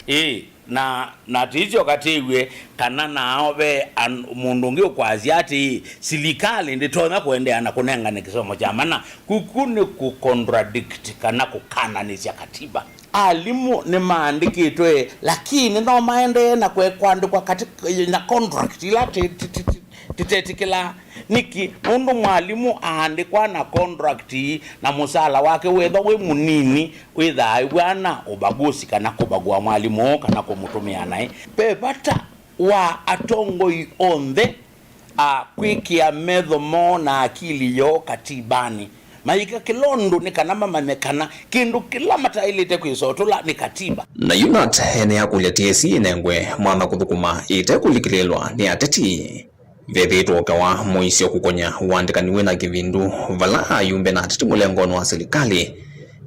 Ĩĩ, na, na tĩsyoka tĩw'e kana nao ve an-, mũndũ ũngĩ ũkwasya atĩĩ, silikalĩ ndĩtonya kũendeea na kũnengane kĩsomo kya mana. Kuku nĩ kũ contradict kana kũkananĩsya katiba. Alimũ nĩmaandĩkĩtwe, lakini no maendee na kwe-, kwandĩkwa katĩ-, na contract ila ti-, ti-, ti-, ti-, titetĩkĩlaa. Nĩkĩ? Nũndũ mwalimũ aandĩkwa na contract, na mũsaala wake wethwa wĩ mũnini, wĩthaa ĩw'ana ũbagusi kana kũbagua mwalimũ ũũ kana kũmũtũmĩa naĩ. Ve vata wa atongoi onthe a kwĩkĩa metho moo na akili yoo katibanĩ, mayĩka kĩla ũndũ nĩ kana mamanye kana kĩndũ kĩla mataĩlĩte kwĩsotũla nĩ katiba. Na UNAT ene ya kũlya T S C ĩnengwe mwanya kũthũkũma ĩte kũlikĩlĩĩlwa nĩ ateti. Vethĩĩtwe ũkawa mũisyo kũkony'a ũandĩkani wĩ na kĩvindu, vala ayumbe na ateti mũlengonĩ wa silikalĩ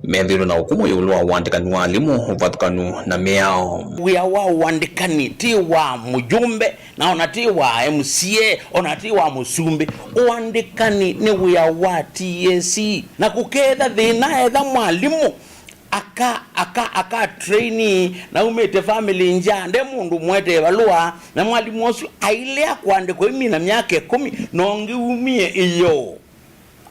methĩĩtwe na ũkũmũ ĩũlũ wa ũandĩkani wa alimũ ũvathũkanu na mĩao. Wĩa wa ũandĩkani ti wa mũyumbe, na ona ti wa M C A, ona ti wa mũsumbĩ. Ũandĩkani nĩ wĩa wa T S C. Na kũketha thĩna etha mwalimũ aka, aka, aka trainee na umĩte family ngya, nde mũndũ mwete valũa, na mwalimũ ũsu ailea kũandĩkwa imina myaka ĩkũmi, na ũngĩ umie ĩyoo.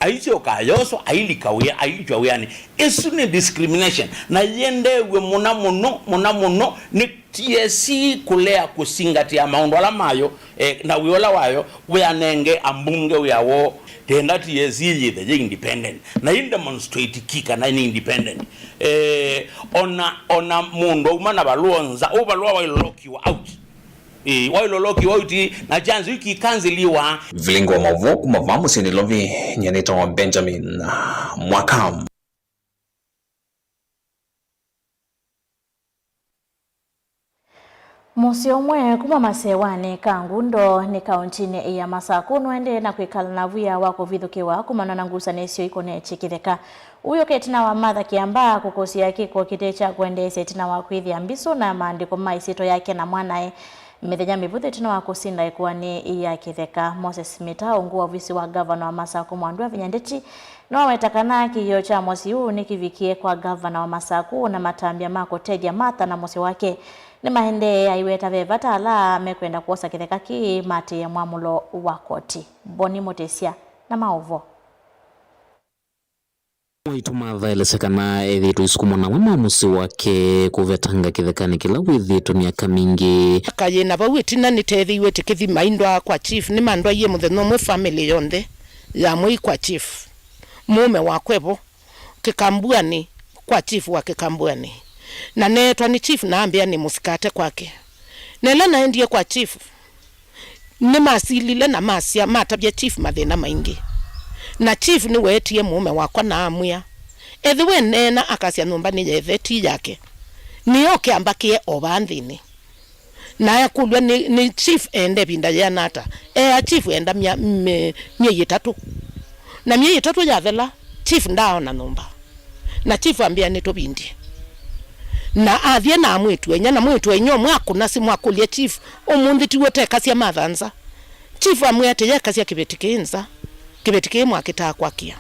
Aisyoka ayoswa, ailika wĩa, ailikwa wĩanĩ. Ĩsu nĩ discrimination, na yĩendeew'e mũna mũno, mũna mũno nĩ T S C kũlea kũsingatĩa maũndũ ala mayo, eh, na wĩa ũla wayo wĩanenge ambunge wĩa woo, kenda T S C yĩthe yĩ independent, na ĩ demonstrate ki kana nĩ independent. Eh, ona, ona mũndũ auma na valũa nza, ũ valũa wailolokiwa out. Eh, wailolokiwa out, na chance yu kikansiliwa. Vilingi wa maũvoo kuma vaa mũsyĩ Nairobi, nyanĩta wa Benjamin Mwaka. Mũsyĩ ũmwe kuma masewanĩ ka Ngundo nĩ kaũntinĩ ya Masakũ nũendee na kwĩkala na wia wa kũvithũkĩwa kumana na ngusanĩsyo ikonetye kĩtheka. Ũyũka ĩtina wa Martha Kĩamba kũkũsya kĩko kĩte kya kwendeesya ĩtina wa kwĩthĩa mbisũ na maandĩko ma ĩsyĩtwa yake na mwanae mĩthenya mĩvũthũ ĩtina wa kũsinda ĩkoani ya kĩtheka. Moses Mĩta, ungu wa ovisi wa ngavana wa Masakũ Mwandu Avinya Ndeti, nĩwaweta kana kĩĩo kya mũsyĩ ũũ nĩkĩvikie kwa ngavana wa Masakũ, na matambya ma kũtethya Martha na mũsyĩ wake nĩmaendee, aiweta ve vata ala mekwenda kwosa kĩtheka kĩĩ maatĩĩe mwamũlo wa koti. Boni Mũtĩsya na maũvoo. Mwaitũ Martha aelesya kana ethĩĩtwe isukumwa na amwe ma mũsyĩ wake kũvetanga kĩthekanĩ kĩla wĩthĩĩtwe myaka mingĩ. Myaka yĩna vau ĩtina nĩteethĩiwe tĩkĩthi maindwaa kwa chief, nĩmandwaie mũthenya ũmwe family yonthe ya mwei kwa chief. Mũũme wakwa e vo Kĩkambuanĩ kwa chief wa Kĩkambuanĩ. Na neetwa nĩ chief na ambĩa nĩmũsikate kwake. Na ĩla naendie kwa chief, nĩmasilile na masya, matavya chief mathĩna maingĩ. Na chief nĩweetie mũũme wakwa na amwĩa, ethĩwa eneena akasya nyũmba nĩ ya ĩthe, ti yake, nĩoke ambakĩe o vaa nthĩnĩ. Na ekũlw'a nĩ, nĩ chief eenda ĩvinda yĩana ata, ea chief eenda mya-, me-, myei ĩtatũ. Na myei ĩtatũ yathela, chief ndaaona nyũmba. Na chief ambĩa, "Nĩtũvindye." Na athiĩ na mwĩĩtu inyia, na mwĩĩtu inyia ũmwe akũna simũ akũlya chief, "Ũmũnthĩ tiw'o ũtekasya Martha nza?" Chief amwĩa atĩ, "Yekasya kĩveti kĩĩ nza, kĩveti kĩĩ mwakĩtaa kwakĩa."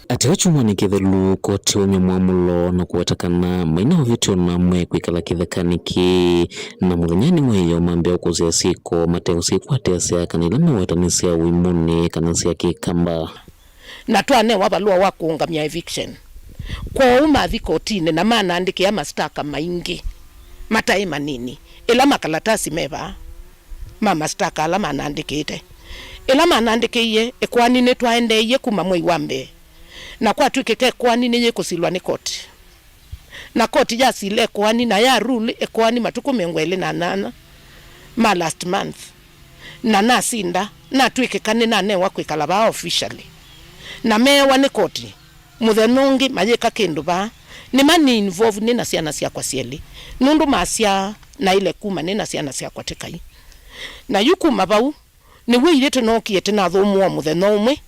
Ateo kyumwanĩ kĩthelu, koti waumya mwamũlo na kũweta kana maina ũvĩtyo na amwe kwĩkala kĩthekanĩ kĩĩ, na mũthenyanĩ wa ĩyoo mambĩa ũkũsĩa syĩko mateũsyĩkwatĩasya kana ila meweta nĩ sya ũimũnĩ kana sya kĩkamba. Na twanewa valũa wa kũũngamya eviction. Kwoou mathi kotinĩ na manaandĩkĩa masitaka maingĩ mataĩ manini, ĩla makalatasi me vaa ma masitaka ala manaandĩkĩte. Ĩla manaandĩkĩie ĩkoani nĩtwaendeeie kuma mwei wa mbee, na kwatw'ĩkĩka ĩkoani nĩyĩkũsilwa nĩ koti. Na koti yasila ĩkoani na ya rule ĩkoani matukũ mĩongo ĩlĩ na nyanya ma last month. Na nasinda, natw'ĩkĩka nĩnanewa kwĩkala vaa officially. Na meewa nĩ koti, mũthenya ũngĩ mayĩka kĩndũ vaa, nĩma nĩ involve nĩ na syana syakwa syelĩ, nũndũ masyaa naĩle kuma nĩ na syana syakwa tĩkai. Na yu kuma vau, nĩw'o ithyĩ tũnookie tũnathũmũa mũthenya ũmwe,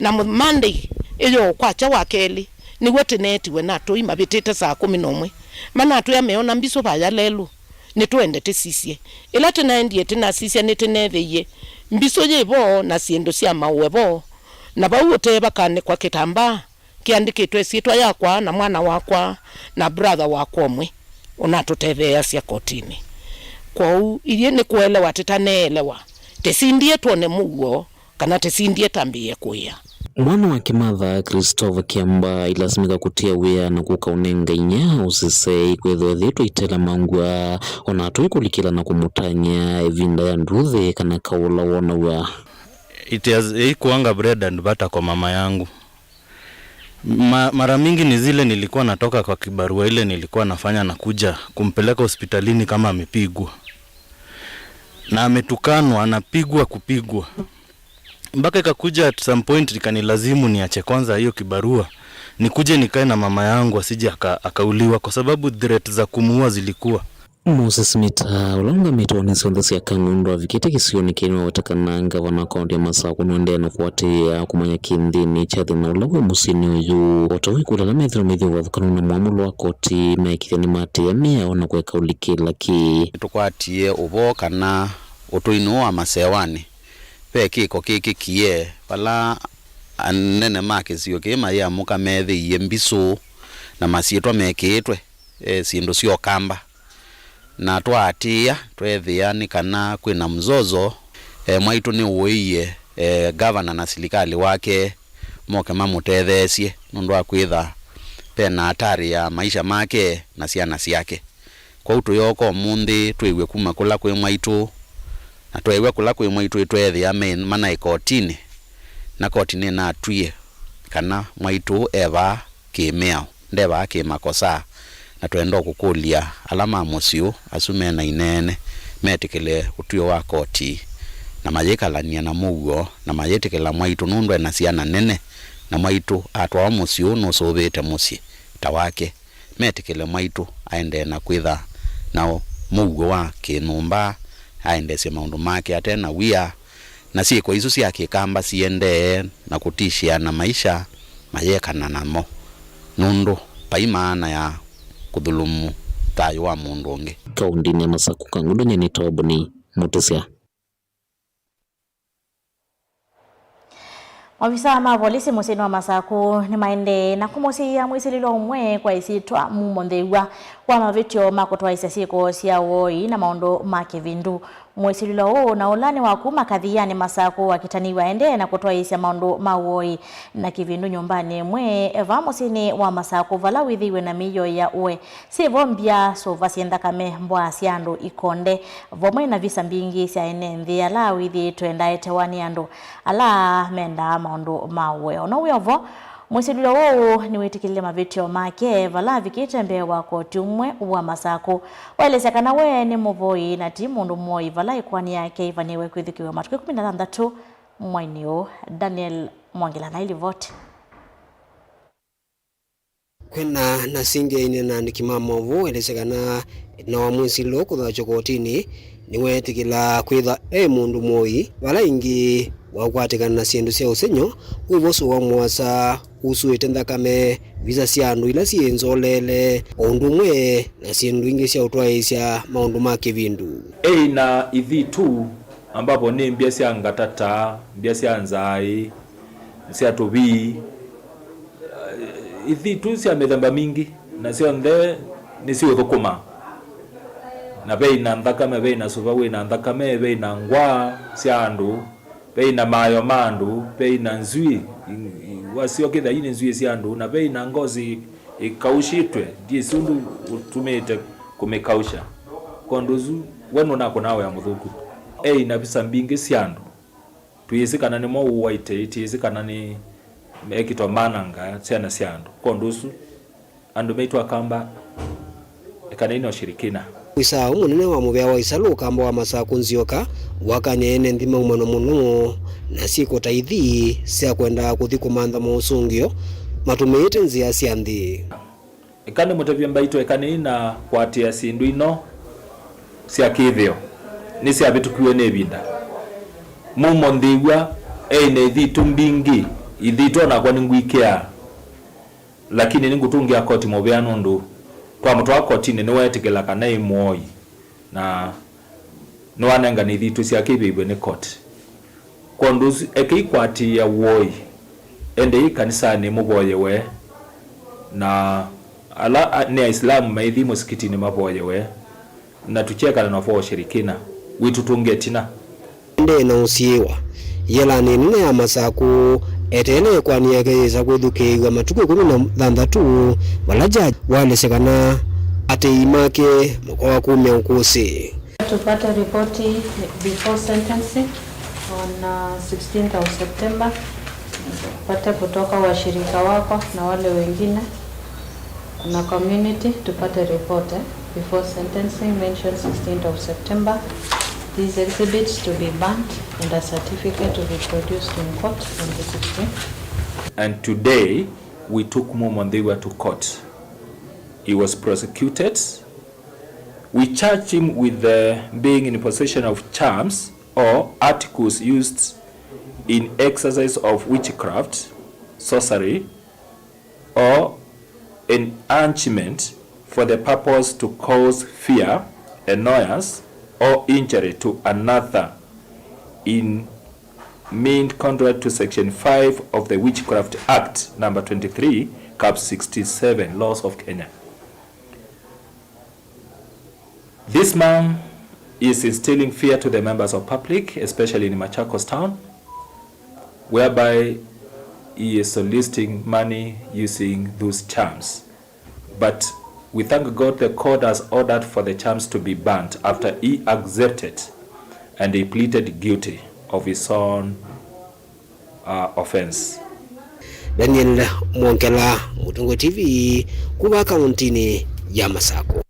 na mũ-, Monday ĩyo kwakya wa kelĩ, nĩw'o tũneetiwe na atũi mavĩtĩte saa kũmi na ũmwe, manatwĩa meona mbisũ vaya lelũ, nĩtũende tũsisye. Ĩla tũnaendie tũnasisya, nĩtũneethĩie Mbisũ yĩ vo na syĩndũ sya maũe vo, na vau ũtee vakanĩkwa kĩtambaa kĩandĩkĩtwe ĩsyĩtwa yakwa na mwana wakwa na brother wakwa ũmwe ũnatũtetheeasya kotinĩ. Kwoou ithyĩ nĩ kũelewa tĩtaneelewa, tĩsindie twone mũuo kana tĩsindie tambĩĩe kũĩa. Mwana wa Kĩmatha, Christopher Kiamba, ilasimika kũtia wĩa na kũkaũnenga inyia ũsisei kwĩthwa ethĩĩtwe aitela mangw'a, o na atũi kũlikĩla na kũmũtany'a ĩvinda ya nduthĩ kana kaũla wonaw'a. It has, haikuanga bread and butter kwa mama yangu. Ma, mara mingi ni zile nilikuwa natoka kwa kibarua ile nilikuwa nafanya na kuja kumpeleka hospitalini kama amepigwa. Na ametukanwa, anapigwa, kupigwa. Mpaka ikakuja at some point ikanilazimu niache kwanza hiyo kibarua, nikuje nikae na mama yangu asije aka, akauliwa kwa sababu threat za kumuua zilikuwa. Moses Mita, ũla ũngamĩte wa nĩ syonthe sya Kang'ũndũ, avikĩte kĩsionĩ kĩĩ nĩwaweta kana ngavana wa kaũntĩ ya Masakũ nũendee na kũatĩĩa kũmanya kĩ nthĩnĩ kya thĩna ũla wĩ mũsyĩnĩ ũyũ. O ta ũu, ĩkũlyo ala methĩwa maithi ũvathũkanu na mwamũlo wa koti meĩkĩĩthya nĩmaatĩĩa mĩao na kũeka ũlikĩla kĩ. Nĩtũkwatie ũvoo kana ũtũinĩ ũũ wa Masewanĩ ve kĩko kĩkĩkie, vala anene ma kĩsio kĩĩ mayĩamũka meethĩie mbisũ na masyĩtwa mekĩĩtwe, e, syĩndũ sya Ũkamba. Na twaatĩĩa, tweethĩa nĩ kana kwĩ na mzozo, e, mwaitũ nĩũĩie, e, gavana na silikalĩ wake moke mamũtetheesye nũndũ wa kwĩtha ve na atari ya maisha make na syana syake. Kwoou tũyooka ũmũnthĩ twĩw'e kuma kũla kwĩ mwaitũ, na tweew'a kũla kwĩ mwaitũ ĩtweethĩa me, manaĩ kotinĩ, na koti nĩnatwie kana mwaitũ e vaa kĩ-mĩao, nde vaa kĩ-makosa, na twenda o kũkũlya ala ma mũsyĩ ũũ, asu me na ineene, metĩkĩle ũtw'ĩo wa koti, na mayĩkalany'a na mũuo, na mayĩtĩkĩla mwaitũ nũndũ e na syana nene, na mwaitũ atwawa mũsyĩ ũũ nũsũvĩĩte mũsyĩ ta wake. Metĩkĩle mwaitũ aendee na kwĩtha na mũuo wa kĩ-nyũmba, aendeesye maũndũ make ate na wia, na syĩko isu sya kĩkamba siendee na kũtishĩana maisha mayekana namo, nũndũ vai maana ya kũthulumu thayũ wa mũndũ ũngĩ. Kaũndĩnĩ ya Masakũ, Kang'ũndũ, nyie nĩtawa Boni Mũtĩsya. Maovisaa ma volisi mũsyĩnĩ wa Masakũ nĩmaendee na kũmũsiĩĩa mwĩsilĩlwa ũmwe kwa ĩsyĩtwa Mumo Nthĩw'a wa mavĩtyo ma kũtwaĩĩsya syĩko sya ũoi na maũndũ ma kĩvindu. Mwĩsilĩlwa ũũ na ũla nĩ wa kuma Kathianĩ Masakũ wa Kĩtani waendee na kũtwaĩĩsya maũndũ ma ũoi na kĩvindu nyũmbanĩ ĩmwe vaa mũsyĩnĩ wa Masakũ, vala wĩthĩiwe na mĩio ya ũe syĩ vo mbya, sũva syĩ nthakame, mbwaa sya andũ, ikonde, vamwe na visa mbingĩ sya ene nthĩ ala wĩthĩĩtwe ndaetewa nĩ andũ ala mendaa maũndũ ma ũe. O na wĩ o vo, mwĩsilĩlwa ũũ nĩwĩtĩkĩlile mavĩtyo make vala avikĩte mbee wa koti ũmwe wa Masakũ. Waelesya kana we nĩ mũvoi na ti mũndũ mũoi vala ĩkoani yake ĩvanĩĩwe kwĩthukĩĩw'a matukũ ĩkũmi na thanthatũ mwainĩ ũũ. Daniel Mwangila na ilivoti. Kwĩna na singĩ aine na andĩki ma maũvoo waelesya kana ĩtina wa mwĩsilĩlwa kũthaũkywa kotinĩ, nĩweetĩkĩla kwĩthwa e mũndũ mũoi, vala ĩngĩ wakwatĩkana na syĩndũ sya ũsengy'o, kwĩvo sũa mũasa ũsuĩte nthakame, visa sya andũ ila syĩ nzoleele, o ũndũ ũmwe na syĩndũ ingĩ sya ũtwaĩĩsya maũndũ ma kĩvindu. Ĩi na ithitũ, ambapo nĩ mbya sya ngatata, mbya sya nzaĩ, sya tũvii, ithitũ sya mĩthemba mingĩ, na syonthe nĩsiũthũkũma. Na vei na nthakame, vei na sũva wĩ na nthakame, vei na ngwaa sya andũ, vei na mayo ma andũ, vei na nzw'ĩ, i-, i-, wasyo kĩtha ii nĩ nzw'ĩ sya andũ, na vei na ngosi ĩkaushĩtwe, ndyĩsĩ ũndũ ũtumĩte kũmĩkausha. Kwondũ ũsu, we nũnakũnaa wĩa mũthũku. Ei na visa mbingĩ sya andũ. Twĩsĩ kana nĩmo ũwaite, twĩsĩ kana nĩ ekĩtwa mananga syana sya andũ. Kwondũ ũsu, andũ maitũ Akamba, ekanai na ũshirikina. Ofisa ũmwe mũnene wa mũvĩa wa Isalu Ũkamba wa Masakũ Nzioka wakany'a ene nthĩ maumano mũno na syĩko ta ithi sya kwenda kũthi kũmantha maũsũngĩo matũmĩĩte nzĩa sya nthĩ. Eka nĩmũtavye mbaitũ, ekanai na kũatĩĩa syĩndũ ino sya kĩthĩo, nĩsyavĩtũkiw'e nĩ ĩvinda. Mumo Nthĩw'a eĩ na ithitũ mbingĩ, ithitũ onakwa nĩngwĩkĩaa, lakini nĩngũtũngĩa koti mũvea nũndũ twamũtwaa kotinĩ nĩweetĩkĩla kana ĩ mũoi. Na nĩwanengane ithitũ syake ivĩvw'e nĩ koti. Kwa ũndũ ũsu, ekei kũatĩĩa woi, endei kanisanĩ mũvoyewe, na ala a- nĩ Aisilamu maithi mũsikitinĩ mavoyewe, na tukiekana na ũvoo wa ushirikina, wĩtũtũnge ĩtina. Ndee na ũsiĩĩwa. Yĩelanĩ nene ya Masakũ eteele ĩkoani yake yĩsa kwĩthukĩĩw'a matukũ ĩkũmi na thanthatũ, vala jaji waelesya kana atei make makoawa kumya ũkũsĩ. Tupate ripoti before sentencing on, uh, sixteenth of September. Tupate kutoka washirika wako na wale wengine. Kuna community, tupate report, eh, before sentencing mentioned sixteenth of September. These exhibits to be burnt and a certificate to be produced in court on the sixteenth. And today, we took Mumo Ndhiwa to court. He was prosecuted. We charged him with, uh, being in possession of charms or articles used in exercise of witchcraft, sorcery, or enchantment for the purpose to cause fear, annoyance, or injury to another in mean contrary to Section five of the Witchcraft Act number twenty-three, cap sixty-seven, laws of Kenya. This man is instilling fear to the members of public, especially in Machakos town, whereby he is soliciting money using those charms. But we thank God the court has ordered for the charms to be burnt after he accepted and he pleaded guilty of his own, uh, offense. Daniel Mwongela, Mũtũngũ T V, kuma kauntinĩ ya Masakũ.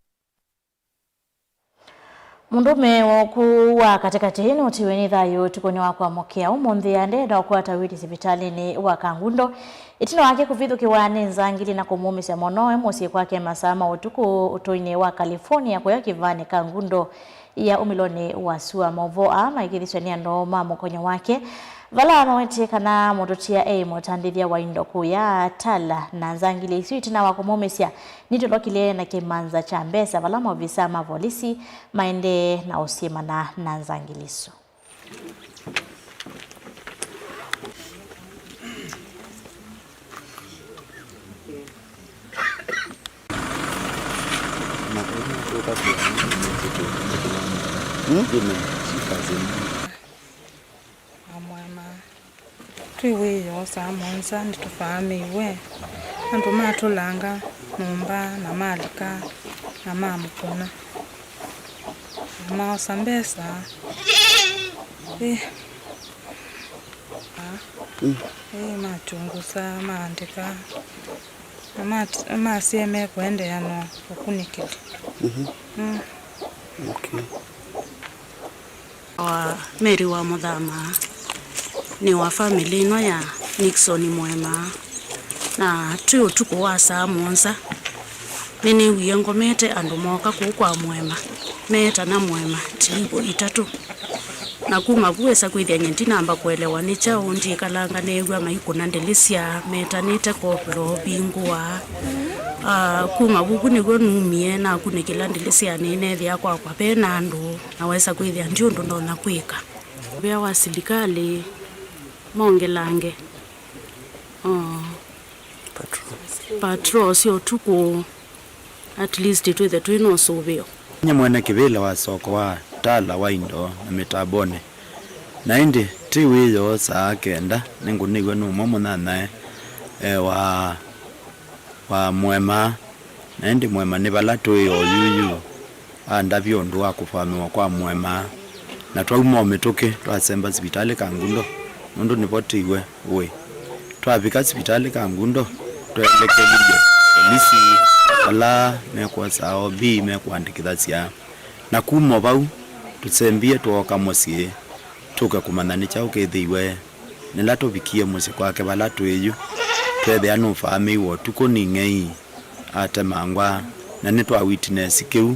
Mũndũũme wa ũkũũ wa katĩkatĩ nũtiwe nĩ thayũ ũtukũnĩ wa kwamũkĩa ũmũnthĩ, andee na ũkwata wĩti sivitalĩnĩ wa Kangundo ĩtina wake kũvithũkĩwa nĩ nzangili na kũmũmĩsya mũno e mũsyĩ kwake masaa ma ũtukũ ũtũinĩ wa California, kũya kĩvaanĩ Kangundo ya ũmĩlonĩ wa sua. Maũvoo aa maĩkĩthisw'e nĩ andũ ma mũkonyo wake, vala mawetie kana mũtũtia eĩ mũtandĩthya wa indo kũya Tala na nzangili isu ĩtina wa kũmũmĩsya nĩtũlokile na kĩmanza kya mbesa, vala maovisa ma volisi maendee na ũsyĩmana na nzangili isu. Amwema. Twĩ wĩoo saa mũonza nĩtũvaamĩiwe. Andũ matũlanga nyũmba na malika na mamũkũna. Na maosa mbesa. Ĩ. Ĩ, machunguza, maandĩka. Na mat- masye mekũendeea na ũkunĩkĩli. Mhm. Mm. Okay. Wa Mary wa Mũthama nĩ wa famĩlĩ ĩno ya Nixon Mwema, na twĩ ũtukũ wa saa mũonza, nĩnĩwie ngomete andũ mooka kũu kwa Mwema, meetana Mwema tilivũ itatũ. Na kuma vu esa kwĩthĩa nye ndinamba kũelewa nĩ kyaũ, ndikalanga neew'a maikũna ndĩlĩsya metanĩte, kovilo vingũa. Ah, kuma vu vu nĩw'o numie nakunĩkĩla ndĩlĩsyanĩ neethĩa kwakwa ve na andũ, na wesa kwĩthĩa ndi ũndũ ndonya kwĩka. Wĩa wa silikalĩ mongelange, oh, patrol sya ũtukũ. At least twĩthe twĩ na ũsũvĩo. Nye mwene kĩvĩla wa soko wa Tala wa indo na mĩtambonĩ, na ĩndĩ twĩ wĩoo saa kenda nĩngũnĩw'e nũmwe mũnyanyae, e, wa, wa Mwema, na ĩndĩ Mwema nĩ vala twĩ oyuyu. Andavya ũndũ wa kũvamĩwa kwa Mwema, na twauma o mĩtũkĩ twasemba sivitalĩ Kangundo, nũndũ nĩvo tĩiwe ũĩ. Twavika sivitalĩ Kangundo, tweelekelilye polisi vala mekwosaa O B mekũandĩkĩthasya. Na kuma o vau, tũsembie twooka mũsyĩ, tũke kũmanya nĩ kyaũ kĩthĩiwe. Nĩla tũvikie mũsyĩ kwake vala twĩ yu, tweethĩa nũvamĩiwe ũtukũ nĩ ng'ei atemangwa, na nĩtwa witness kĩu,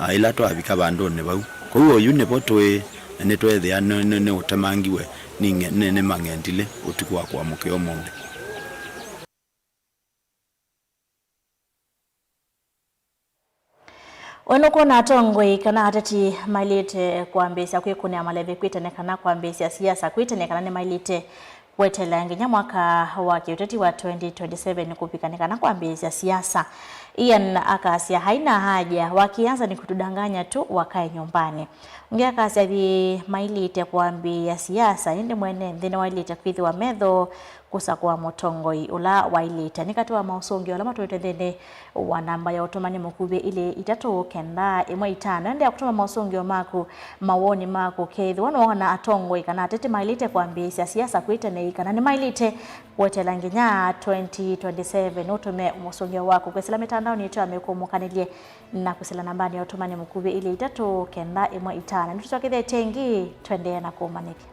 a, ĩla twavika vandũnĩ vau. Kwoou oyu nĩvo tũĩ, na nĩtweethĩa nĩ, nĩ, nĩũtemangiwe nĩ ng'e-, nĩ, nĩ mang'endilĩ ũtukũ wa kũamũkĩa ũmũnthĩ. We nũkwona atongoi kana ateti mailĩte kwambĩĩsya kwĩkũnĩa maleve kwĩ tene kana kwambĩĩsya siasa kwĩ tene, kana nĩmailĩte kweteela nginya mwaka wa kĩũteti wa twenty twenty-seven kũvika nĩ kana kwambĩĩsya siasa? Ian akasya, "Haina haja, wakianza ni kutudanganya tu, wakae nyumbani." Ũngĩ akasya, "Ĩĩ, mailĩte kwambĩĩa siasa, ĩndĩ mwene nthĩ nĩwailĩte kwĩthĩwa metho kũsakũa mũtongoi ũla wailĩte." Nĩ katĩ wa maũsũngĩo ala matũĩtwe nthĩnĩ wa namba ya ũtũmani mũkuvĩ ilĩ itatũ kenda ĩmwe itano. Endeea kũtũma maũsũngĩo maku, mawoni maku. Kethĩwa nĩwoona atongoi kana ateti mailĩte kwambĩĩsya siasa kwĩ tene, kana nĩmailĩte kweteela nginya twenty twenty-seven, ũtũme mũsũngĩo waku kwĩsĩla mĩtandaonĩ yitũ ya mĩkũmũkanĩlye na kwĩsĩla nambanĩ ya ũtũmani mũkuvĩ ilĩ itatũ kenda ĩmwe itano. Nĩtũsyokethetye ĩngĩ, tũendee na kũũmanyĩthya.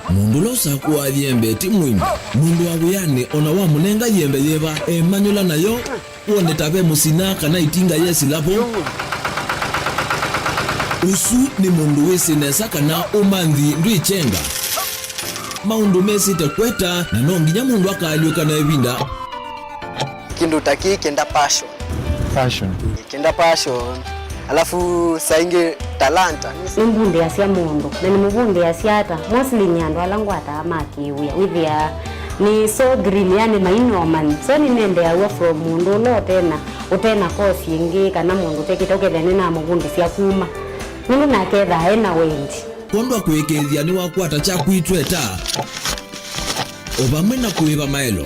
Mũndũ ũla ũsakũaa yembe ti mũimu. Mũndũ wa wĩanĩ o na wamũnenga yembe yĩva, emanyũla nayo, wone ta ve mũsina kana ĩtinga yesĩla vo. Ũsu nĩ mũndũ wĩsĩ nesa kana ũmanthi ndwĩkyenga. Maũndũ mesĩte kweta, na no nginya mũndũ akaalyũka na ĩvinda. Kĩndũ ta kĩĩ kĩenda passion. Passion. Kĩenda passion. Alafu saa ingĩ talanta. Nĩmbundĩasya mũndũ, na nĩmũvundĩasya ata? Mostly nĩ andũ ala ngwataa ma kĩwĩa. Wĩthĩaa nĩ so green, yani mainomani. So nĩnendeaw'a from mũndũ ũla ũtena, ũtena course ĩngĩ, kana mũndũ ũtekĩte, ũkethĩa nĩnamũvundĩsya kuma. Nũndũ nake ethaa ena wendi. Kwondũ wa kũĩkĩĩthya nĩwakwata kyaku itweta. O vamwe na kũĩva maelo,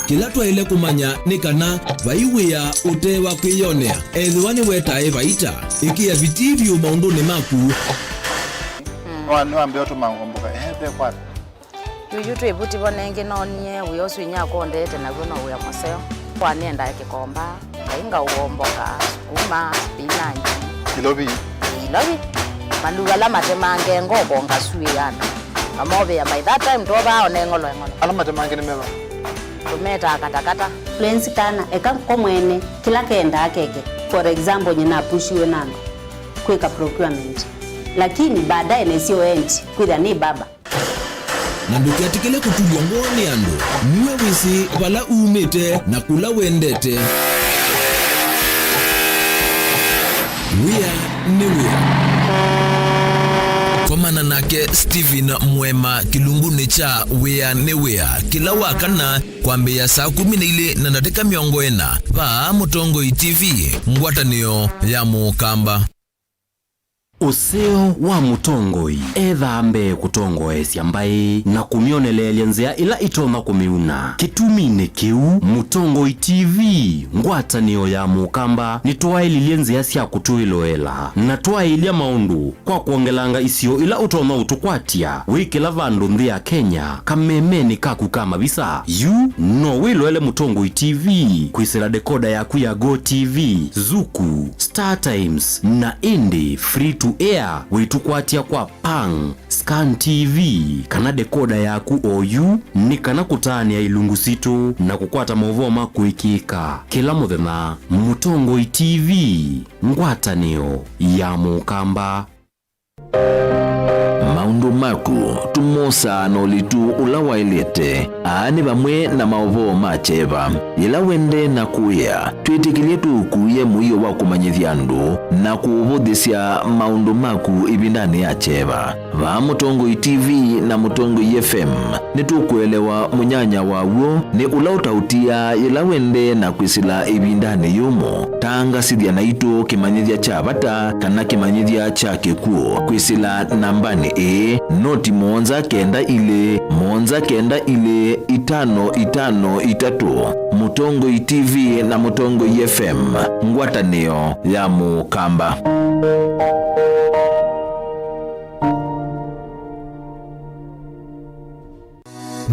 kĩla twaĩle kũmanya nĩ kana vai wĩa ũte wa kwĩyonea. Ethĩwa nĩwetae vaita, ĩkĩa vitii vyũ maũndũnĩ maku. Nĩwa-, nĩwambĩa ũtũma ngomboka, ehe, ve kwata. Yuyu twĩ vuti vo nengĩ noonie wĩa ũsu inyia akũndeete naw'o no wĩa mũseo. Kwa nĩendaa kĩkomba. Ngai ngaũomboka, sukuma, spinach. Ilovi. Ilovi. Maluu ala matemange ngoko ngasuĩana. Ngamovĩa by that time twovaa one ng'olo eng'olo. Ala matemange nĩ meva? Tũmetaa katakata. Influence kana eka ko mwene kĩla kendaa keke. For example, nyie napushiwe na andũ kwĩka procurement. Lakini baadaye nĩsyo endi kwĩthĩa nĩ baba. Na ndũketĩkĩle kũtulw'a ngoo nĩ andũ. Nue wĩsĩ vala umĩte na kũla wendete. Wĩa nĩ wĩa. Komana nake Stephen Mwema kĩlungunĩ kya Wĩa nĩ Wĩa kĩla wa kana kwambĩĩa saa kũmi na ilĩ na ndatĩka mĩongo ĩna vaa Mũtongoi T V, ngwatanĩo ya Mũkamba. Ũseo wa mũtongoi ethaa mbee kũtongoesya mbaĩ na kũmyoneleelya nzĩa ila itonya kũmĩuna. Kĩtuminĩ kĩu, Mũtongoi T V, ngwatanĩo ya Mũkamba, nĩtwaĩlilye nzĩa sya kũtwĩloela na twaĩlya maũndũ kwa kwongelanga isio ila ũtonya ũtũkwatya wĩ kĩla vandũ nthĩ ya Kenya, kamemenĩ kaku ka mavisa. Yu no wĩloele Mũtongoi T V kwĩsĩla dekoda yaku ya Go T V, Zuku, Star Times, na ĩndĩ free to air wĩtũkwatya kwa Pang, Scan T V, kana dekoda yaku o yu, nĩ kana kũtaanĩa ilungu sitũ na kũkwata maũvoo ma kũĩkĩĩka kĩla mũthenya. Mũtongoi T V, ngwatanĩo ya Mũkamba. Maũndũ maku tũmosaa na ũlitu ũla waĩlĩte. Aa nĩ vamwe na maũvoo ma kyeva. Yĩla wendee na kũĩa, twĩtĩkĩlye tũũkuĩe mũio wa kũmanyĩthya andũ na kũũvũthĩsya maũndũ maku ĩvindanĩ ya kyeva. Vaa Mũtongoi T V na Mũtongoi F M, nĩtũkũelewa mũnyanya wa w'o nĩ ũla ũtaũtiaa yĩla wendee na kwĩsĩla ĩvindanĩ yũmũ. Tangasĩthya naitũ kĩmanyĩthya kya vata kana kĩmanyĩthya kya kĩkw'ũ kwĩsĩla nambanĩ ĩĩ, noti mũonza kenda ilĩ, mũonza kenda ilĩ, itano itano itatũ. Mũtongoi T V na Mũtongoi F M, ngwatanĩo ya Mũkamba.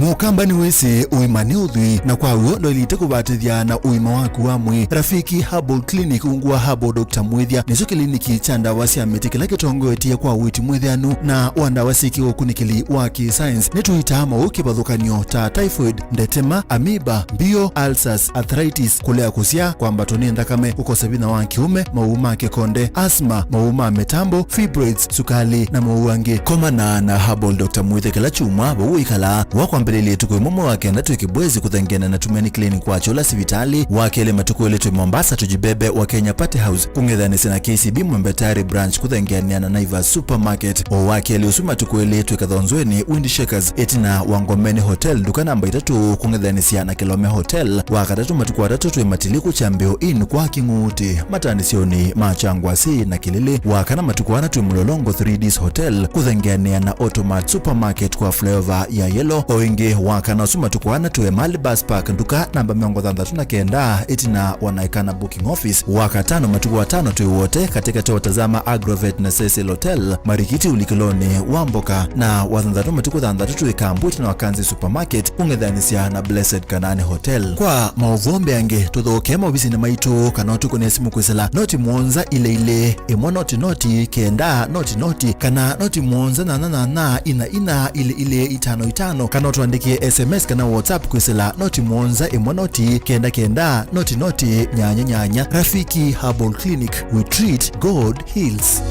Mũkamba nĩwĩsĩ ũima nĩ ũthwii, na kwa w'o ndwaĩlĩte kũvatĩthya na ũima waku wa mwĩĩ. Rafiki Herbal Clinic, ungu wa Herbal Doctor Mwĩthya, nĩkyo kĩliniki kya ndawa sya mĩtĩ kĩla kĩtongoetye kwa ũiiti mwĩthĩanu na wa ndawa syĩ kĩũkunĩkĩli wa kĩ-science. Nĩtũitaa maũũ kĩvathũkany'o ta typhoid, ndetema, amoeba, mbio, ulcers, arthritis, kũlea kũsyaa, kwambatwa nĩ nthakame, kũkosa vinya wa kĩũme, maũũ ma kĩkonde, asthma, maũũ ma mĩtambo, fibroids, sukali, na maũũ angĩ. Komana na Herbal Doctor Mwĩthya kĩla kyumwa vau ũikalaa. Wakwambĩlĩlya ĩtukũ ĩmwe mwei wa kenda twĩ Kibwezi kũthengeana na Tumaini Clinic wa Chola sivitalĩ, wa kelĩ matukũ elĩ twĩ Mombasa Tujibebe wa Kenya Party House kũng'ethanĩsya na K C B Mwembe Tayari Branch kũthengeanĩa na Naivas Supermarket. O wa kelĩ ũsu matukũ elĩ twĩ Kathonzweni Wind Shakers ĩtina wa Ngomeni Hotel nduka namba itatũ kũng'ethanĩsya na Kilome Hotel. Wa katatũ matukũ atatũ twĩ Matiliku Chambio Inn kwa Kĩng'uti, mataanĩsyonĩ ma Kyangwasi na Kĩlĩlĩ. Wa kana matukũ ana twĩ Mlolongo three Ds Hotel kũthengeanĩa na Automat Supermarket kwa flyover ya Yellow. O ĩngĩ wa kana ũsu matukũ ana twĩ Emali Bus Park nduka namba mĩongo thanthatũ na kenda ĩtina wa Naikana Booking Office. Wa katano matukũ atano twĩ Wote katĩkatĩ wa Tazama Agrovet na Cecil Hotel, Marikiti ũlikĩlonĩ wa mboka. Na wa thanthatũ matukũ thanthatũ twĩ Kambu ĩtina wa Kanzi Supermarket kũng'ethanĩsya na Blessed Kanaani Hotel. Kwa maũvoo mbeange, tũthokee maovisinĩ maitũ kana ũtũkũnĩe simũ kwĩsĩla noti mũonza ilĩ ilĩ, ĩmwe noti noti, kenda noti noti, kana noti mũonza nyanya nyanya, ina ina, ilĩ ilĩ, itano itano, kana ũtũandĩkĩe S M S kana WhatsApp kwĩsĩla noti mũonza ĩmwe noti, kenda kenda, noti noti, nyanya nyanya. Rafiki Herbal Clinic, we treat, God heals.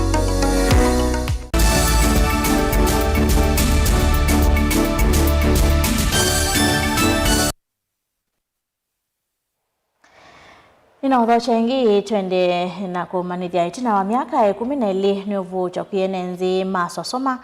Nĩnaũthokya ĩngĩ, twende na kũmanyĩthya. Ĩtina wa myaka ĩkũmi na ĩlĩ nĩ ũvũũkyo kwĩ ene nthĩ ma Sosoma,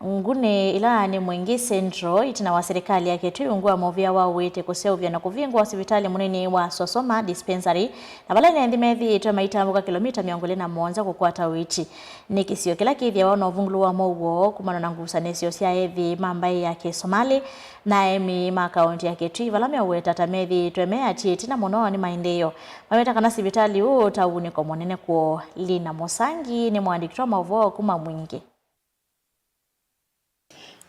Nguni ĩla nĩ Mwingi Central, ĩtina wa silikalĩ ya Kitui ungu wa mũvĩa wa ũiiti kũseũvya na kũvingũa sivitalĩ mũnini wa Sosoma Dispensary, na vala ene nthĩ methĩĩtwe maitambũka kĩlomita mĩongo ĩlĩ na mũonza kũkwata ũiiti. Nĩ kĩsio kĩla kĩthĩawa na ũvungũlo wa mowoo kumana na ngusanĩsyo sya ethĩi ma mbaĩ ya Kĩsomalĩ na aemi ma kaũntĩ ya Kitui, vala meũweta ta methĩĩtwe me atie ĩtina mũno nĩ maendeeo. Maweta kana sivitalĩ ũũ ta ũunĩko mũnene kwoo. Lina Mũsangi nĩ mũandĩki wa maũvoo kuma Mwingi.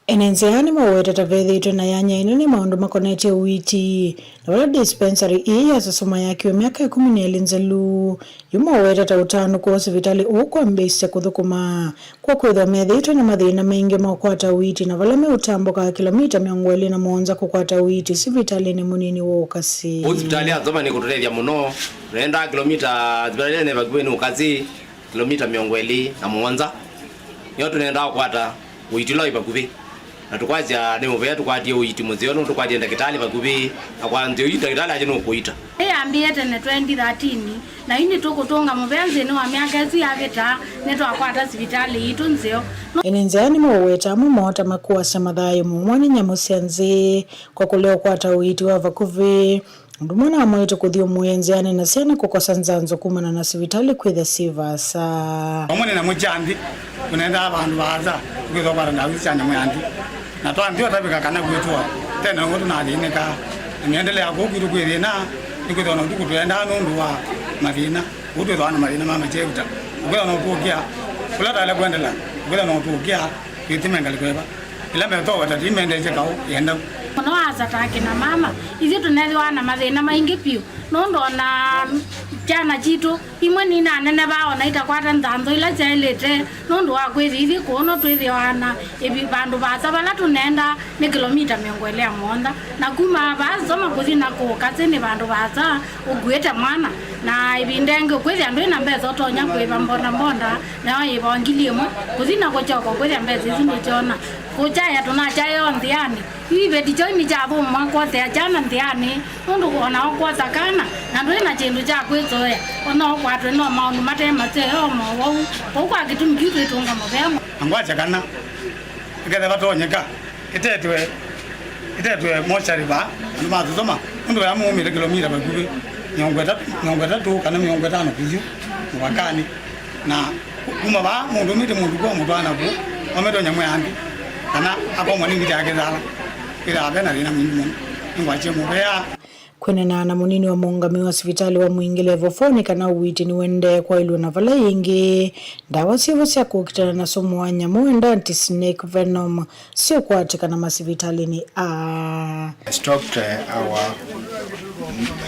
Ene nzĩa nĩmaweta ta vethĩĩtwe na yanya ĩnene maũndũ makonetye ũiiti, na vala dispensary ĩĩ ya Sosoma yakiwe myaka ĩkũmi na ĩlĩ nzelu, yu maweta ta ũtanu kwoo sivitalĩ ũũ kwambĩĩsya kũthũkũma, kwa kwĩthwa methĩĩtwe na mathĩna maingĩ ma ũkwata ũiiti, na vala meũtambũka kĩlomita mĩongo ĩlĩ na mũonza kũkwata ũiiti sivitalĩnĩ mũnini wa Ũkasi. Ũu sivitalĩ ya Sosoma nĩkũtũtethya mũno, tũnaendaa kĩlomita, sivitalĩ nĩ vakuvĩ nĩ Ũkasi, kĩlomita mĩongo ĩlĩ na mũonza, nĩyo tũnendaa kũkwata ũiiti ũla wĩ vakuvĩ. Na tũkwasya nĩ mũvea tũkwatie ũiiti mũseo nũndũ tũkwatie ndakĩtalĩ vakuvĩ, na kwa nzĩa yu ndakĩtalĩ aje nũkũita. Yambĩĩe tene twenty thirteen, na yu nĩtũkũtũnga mũvea nthĩnĩ wa myaka ĩsu yavĩta, nĩtwakwata sivitalĩ yitũ nzeo. Ene nzĩa nĩmaweta amwe moo ta makũasya mathayũ maumwa nĩ nyamũ sya nzĩ kwa kũlea ũkwata ũiiti wa vakuvĩ. Ũndũ ũmwe na mwaitũ kũthyũmũĩa nzĩanĩ na syana kũkosa nzanzo kumana na sivitalĩ kwĩthya syĩ vaasa. Vamwe nĩ nyamũ sya nthĩ, tũnendaa vandũ vaasa, tũkĩthokana na aũthi sya nyamũ ya nthĩ. Na twanthĩ ũtavĩka kana kwĩtũa, tena ũguo tũnathĩnĩkaa. Na mĩendelea kũu kwitũ kwĩ thĩna, nĩkwĩthwa na ũtukũ tũendaa nũndũ wa mathĩna. Ũu twĩthwa na mathĩna ma makyeuta. Ũkwĩthwa na ũtũkĩa, ũla tale kwendelea, ũkwĩthwa na ũtũkĩa. Kĩtime ngalĩko ĩva. Ĩla metoweta ti mendete kaũ yenda. Mũno asa ta akĩ na mama, ithyĩ tũnethĩwa na mathĩna maingĩ vyũ, nũndũ o na syana sitũ imwe ninanenevaa o na itakwata nzanzo ila syaĩlĩte, nũndũ wa kwĩthĩa ithyĩ kũũ no twĩthĩawa na ĩvi vandũ vaasa vala tũneendaa nĩ kĩlomita mĩongo ĩlĩ na mũonza, na kuma vaa Sosoma kũthi na kũũ Kasi nĩ vandũ vaasa. Ũkuĩte mwana, na ĩvinda ĩngĩ ũkwĩthĩa ndwĩ na mbesa ũtonya kũĩva mbondambonda, nayo yĩva o ngili ĩmwe, kũthi na kũkyoka ũkwĩthĩa mbesa isu ndũkyona. Kũkyaĩa tũnakyaĩa o nzĩanĩ. Yu iveti kyoo nĩkyathũmũa kwosea kyana nzĩanĩ, nũndũ o nao kwosa kana, na ndwĩ na kĩndũ kya kwĩsoea, o no ũkwatwe no maũndũ mate maseo o mowau. Kwoou kwa kĩtumi kĩu twĩtũnga mũvea. Na ngwasya kana, ĩkethĩwa vatonyeka, ĩtetwe, ĩtetwe mocarĩ vaa, andũ ma Sosoma, nũndũ vaya maumĩte kĩlomita vakuvĩ mĩongo ĩtatũ, mĩongo ĩtatũ kana mĩongo ĩtano kũthi mũvakanĩ. Na kuma vaa, mũndũ aumĩte mũndũ kwa mũtwaana kũu, aumĩte nyamũ ya nthĩ, kana akomwa nĩ ngita ya kĩthala, ĩthaa ve na thĩna mwingĩ mũno. Nĩngwasya mũvea. Kwĩ Kwĩanana na mũnini wa mũũngamĩi wa sivitalĩ wa Mwingĩ Level four nĩ kana ũiiti nĩũendee kwaĩlw'a na vala ĩngĩ ndawa syĩvo sya kũkitana na sumu wa nyamũ enda anti-snake venom siũkwatĩkana masivitalĩnĩ aa. Stocked, uh, our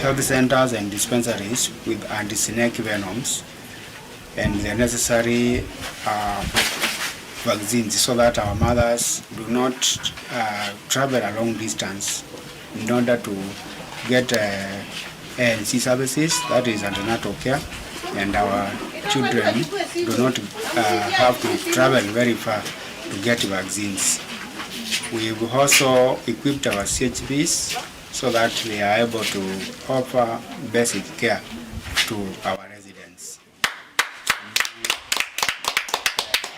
health centers and dispensaries with anti-snake venoms and the necessary, uh, vaccines so that our mothers do not, uh, travel a long distance in order to get, uh, A N C services, that is antenatal care, and our children do not, uh, have to travel very far to get vaccines. We've also equipped our C H Ps so that they are able to offer basic care to our residents.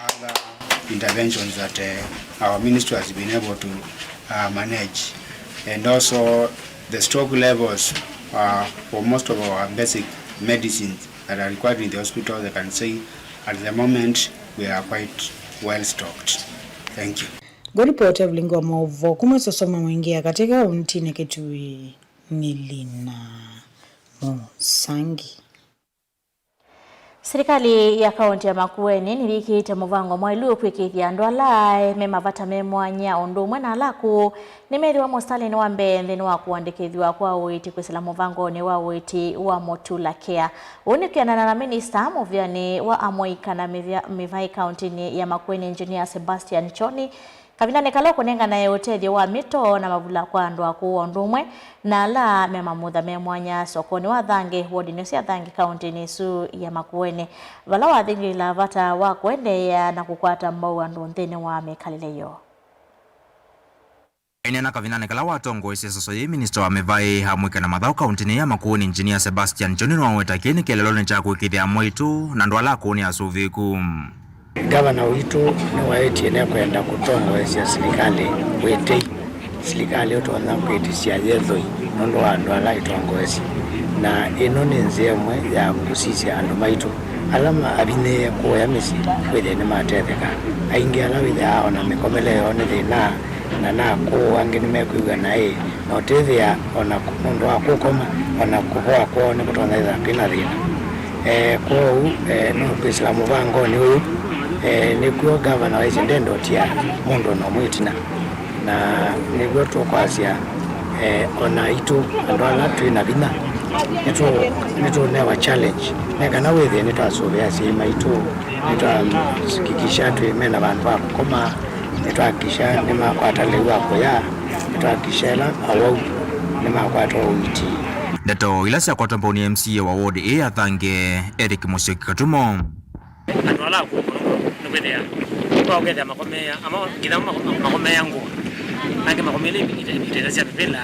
Other interventions that, uh, our ministry has been able to, uh, manage, and also the stock levels, uh, for most of our basic medicines that are required in the hospital, I can say at the moment we are quite well stocked. Thank you. Ngũlipoti ya vilingi wa maũvoo kuma sosoma mwingĩ ya katĩ kaũntinĩ Kitui nĩ Lina Mũsangi. Silikalĩ ya kaũntĩ ya Makueni nĩyĩkĩĩte mũvango mwaĩlu kwĩkĩĩthya andũ ala me mavata me mwanya o ũndũ ũmwe na ala akũũ nĩmethĩwa mũsitalĩnĩ wa mbee nthĩnĩ wa kũandĩkĩthw'a kwa ũiiti kwĩsĩla mũvangonĩ wa ũiiti wa Motula Care. Ũu nĩ kwĩanana na minista mũvĩanĩ wa amũika na mĩvĩa-, mĩvaĩ kaũntĩnĩ ya Makueni, Engineer Sebastian Choni, kavindanĩ kala ũkũnenganae ũtethyo wa mĩtoo na mavula kwa andũ akũũ o ũndũ ũmwe na ala me mamutha me mwanya sokonĩ wa Thange, wodinĩ sya Thange, kaũntĩnĩ ĩsu ya Makueni, vala wathingĩĩla vata wa kũendeea na kũkwata mbau andũ nthĩnĩ wa mĩkalĩle yoo. Aineena kavindanĩ kala watongoesye soso yĩĩ, minista wa mĩvaĩ, amũika na mathaũ kaũntĩnĩ ya Makueni, Engineer Sebastian Choni, nĩwaweta kĩĩ nĩ kĩeleelonĩ kya kũĩkĩĩthya amwaitũ na andũ ala akũũ nĩ asũvĩĩku. Ngavana witũ nĩwaĩtye nĩkwenda kũtongoesya silikalĩ wĩtei, silikalĩ ũtonya kwĩtĩsya yĩthoi nũndũ wa andũ ala ĩtongoesye. Na ĩno nĩ nzĩa ĩmwe ya kũsisya andũ maitũ ala ma-, avinyĩĩe kũũya mĩsyĩ wĩthĩe nĩmatetheka. Aingĩ ala wĩthĩaa o na mĩkomele yoo nĩ thĩna, na na akũũ angĩ nĩmekwĩw'a naĩ, na ũtĩthĩa o na kũ-, nũndũ wa kũkoma, o na kũvoa kwoo nĩkũtonya ĩthĩwa kwĩ na thĩna. Eh, kwoou, eh, no kwĩsĩla mũvangonĩ ũyũ, eh, nĩkw'o ngavana waisye ndenda ũtia mũndũ o na ũmwe ĩtina. Na nĩw'o tũkwasya, eh, o naitũ andũ ala twĩ na vinya nĩtũ-, nĩtũnewa challenge nĩ kana wĩthĩe nĩtwasũvĩa asyai maitũ, nĩtwahakikisha twĩ mena vandũ va kũkoma, nĩtwahakikisha nĩmakwata lĩu wa kũya, nĩtwahakikisha ĩla awau nĩmakwata ũiiti. Ndeto ila syakwatwa mbau nĩ M C A wa ward ĩĩ ya Thange, Eric Mũsyoki Katumo. Andũ ala akũũ mũno mũno nĩkwĩthĩa kwa ũkethĩa makomeea, ama nginya mako-, makomeea ngũa, angĩ makomeele ite-, ite-, itenda sya mĩvĩla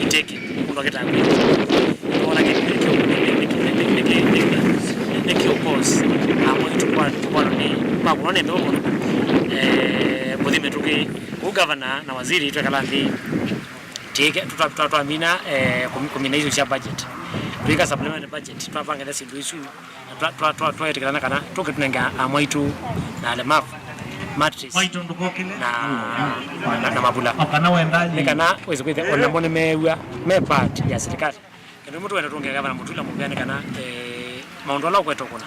iteke, mũndũ akĩtaa kwĩtwa. Nĩwona kĩ-, kĩ-, kĩ-, nĩ kĩũ cause amwe tũkwa-, tũkwano nĩ makũnwa nĩ mbeũ mũno. Eh, kũthi mĩtũkĩ, kũu gavana na waziri twekala nthĩ, tĩke, tũta-, twa-, twamina, eh, kũmi-, kũmina isu sya budget. Twĩka supplementary budget, twavangĩla syĩndũ isu. Twa-, twa-, twa-, twaĩtĩkĩlana kana tũke tũnenge amwaitũ na alemavu mattress na, na, na mavula. Nĩ kana wĩsĩ kwĩthĩa o namo nĩmeew'a me part ya silikalĩ. Kĩndũ kĩmwe tũkwenda tũngĩa Gavana Mutula mũvea nĩ kana, eh, maũndũ ala ũkwete ũkũna,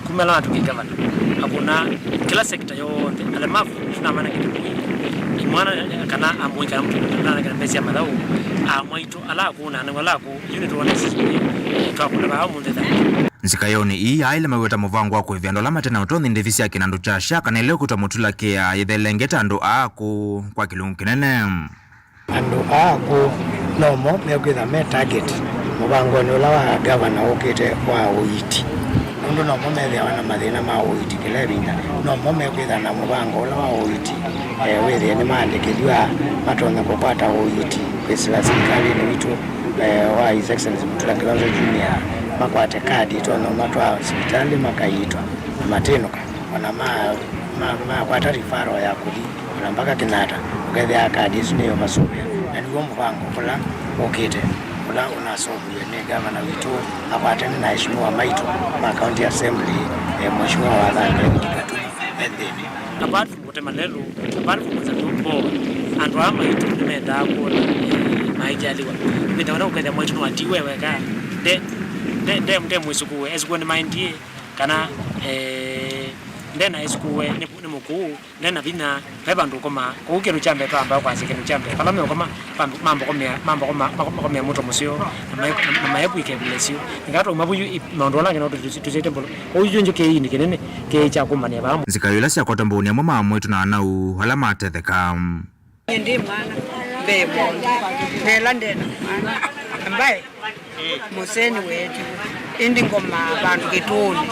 kuma ala watw'ĩkie gavana, akũna kĩla sector yonthe. Alemavu tũnamanengete kũi imwana kana amũi kana mũndũ nanengete mbesa sya mathaũ, amwaitũ ala akũũ na anene ala akũũ, yu nĩtũonete twakũna vaa ũmũnthĩ thaa. Nzikayonĩ ii yaaĩle maweta mũvango wa kũĩvĩa andũ ala mate na ũtonyi ndĩvi sya kĩnandũ kya SHA kana ĩla ĩkwĩtwa Mutula Care yĩthelengete andũ aa akũũ kwa kĩlungu kĩnene. Andũ aa akũũ nomo mekwĩtha me target mũvangonĩ ũla wa gavana ũkĩte wa ũiiti, nũndũ nomo methĩawa na mathĩna ma ũiiti kĩla ĩvinda. Nomo mekwĩtha na mũvango ũla wa ũiiti, eh, wĩthĩe nĩmaandĩkĩthw'a matonya kũkwata ũiiti kwĩsĩla silikalĩnĩ witũ, eh, wa His Excellency Mutula Kilonzo Junior, makwate kadi itonya ũmatwaa sivitalĩ makaiitwa na matĩnũka, ona ma-, ma-, makwata referral ya kũthi ona mpaka Kenyatta, ũkethĩa kadi ĩsu nĩyo masũvĩa. Na nĩw'o mũvango ũla ũkĩte, ũla ũnasoviwe nĩ gavana witũ akwatene na aheshimiwa maitũ ma County Assembly, eh, Mheshimiwa wa Thange Katumo e nthĩnĩ. Apart from kũtema lelũ, apart from kũtema mboo, andũ aa maitũ nĩmendaa kwona, eh, Aijaliwa. Mĩtaona ũkethĩa mwaitũ nĩwatiwe weka. Nde, nde, nde, nde mwĩsukue, esukue nĩ maendie, kana, eh, nde na esukue nĩ, nĩ mũkũũ, nde na vinya, ve vandũ ũkoma. Kwoou kĩndũ kya mbee twamba kwasya kĩndũ kya mbee. Vala meũkoma, mamba kũmĩa, mamba kũma, makomĩa mũto mũseo, na mae-, na maekũika ivulesyo. Nĩkatwauma vuyu maũndũ ala angĩ no tũsyaĩte mbũlũ. Kwoou yu njo kĩĩinĩ kĩnene, kĩĩ kya kũmanĩa vaa. Nzika ila syakwata mbũni amwe ma mwĩtũ na anau ala matetheka. Nyie ndĩ mwana, mbee mwana, nela ndena mwana, ambaye mũseni weetiwe, ĩndĩ ngomaa vandũ kĩtũũnĩ,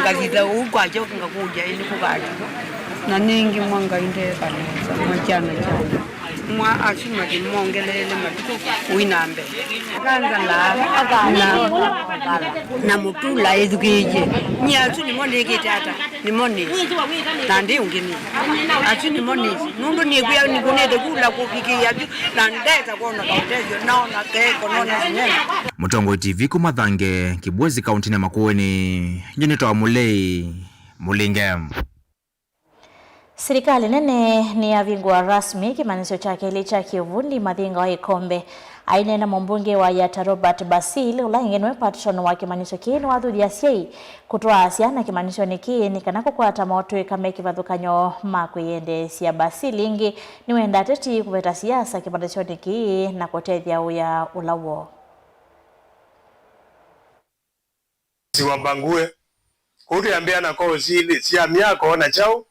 ngathitha ũu kwakya ngakũlya ĩndĩ kũkatiwa, na nĩngĩ mwa Ngai ndeeka nesa, mwa kyana kyakwa, mwa asu mathi mongeleele matukũ ũi na mbee. Akangalaa, akana, na mũtula ĩthukĩĩkye, nyie asu nĩmo nĩkĩte ata? Nĩmo nĩsĩ. Na ndi ũngĩ nĩ. Asu nĩmo nĩsĩ. Nũndũ nĩkwĩa nĩkunĩte kula kũvikĩĩa vyũ, na ndesa kwona kaũtethyo, naona keko, nona sinema. Mũtongoi T V kuma Thange, Kibwezi, kauntinĩ ya Makueni, nyie nĩtawa Mũlei Mũlinge. Silikalĩ nene nĩyavingũa rasmi kĩmanyĩsyo kya kelĩ kya kĩuvundi Mathinga wa Ĩkombe. Aineena mũmbunge wa Yatta Robert Basil, ũla ĩngĩ nĩwe patron wa kĩmanyĩsyo kĩĩ, nĩwathuthya asyai kũtwaa syana kĩmanyĩsyonĩ kĩĩ nĩ kana kũkwata motũĩka me kĩvathũkany'o ma kwĩyendeesya. Basil ĩngĩ nĩwenda ateti kũveta siasa kĩmanyĩsyonĩ kĩĩ na kũtethya ũya ũla woo. Siwa Bangue. Kũu twĩambĩĩa na kosi ilĩ sya myako na kyaũ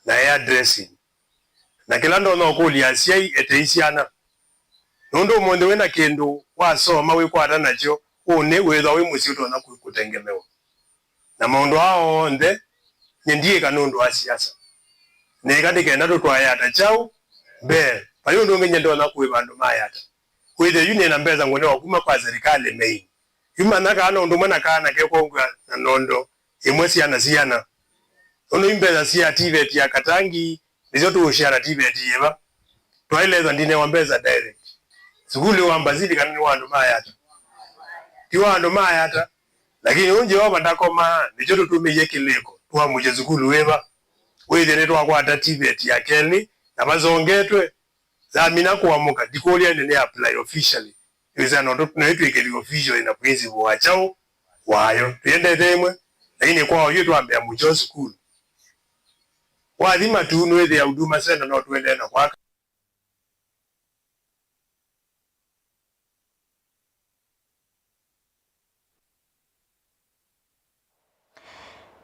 na hairdressing. Na kĩla ndonya ũkũlya asyai etei syana. Nũndũ ũmũnthĩ wĩ na kĩndũ wasoma wĩkwata nakyo, ũnĩ wĩthwa wĩ mũsyĩ ũtonya kũ-, kũtengemewa. Na maũndũ aa onthe, nyie ndiĩka nũndũ wa siasa. Nĩĩka nĩ kenda tũtwae Yatta kyaũ mbee. Vai ũndũ ũngĩ nyie ndonya kũĩva andũ ma Yatta. Wĩthĩe yu nĩ na mbesa ngũnewa kuma kwa serikali main. Yu manya kana ũndũ ũmwe na kana kekwongw'a na nondo ĩmwe syana siana. Nũndũ yu mbesa sya TVET ya Katangi nĩsyo tũũshare na TVET yĩva. Twaĩlethwa ndinewa mbesa direct. Sukulu wa Mbasili kana nĩ wa andũ ma Yatta? Ti wa andũ ma Yatta. Lakini ũũ Yeova ndakomaa, nĩkyo tũtũmĩie kĩlĩko, tũamũkye sukulu wĩva. Wĩthĩe nĩtwakwata TVET ya kelĩ, na vasongetwe, yamina kũamũka, ndikũlya ĩndĩ nĩ apply officially. Nĩwĩsĩ no tũ-, no ĩtw'ĩke the official ĩna principal wa kyaũ wayo. Tũyendete ĩmwe, lakini kwa oyu twambĩa mũkyo sukulu. Wathi matu nĩwĩthĩa Huduma Center no tũendee na kwaka.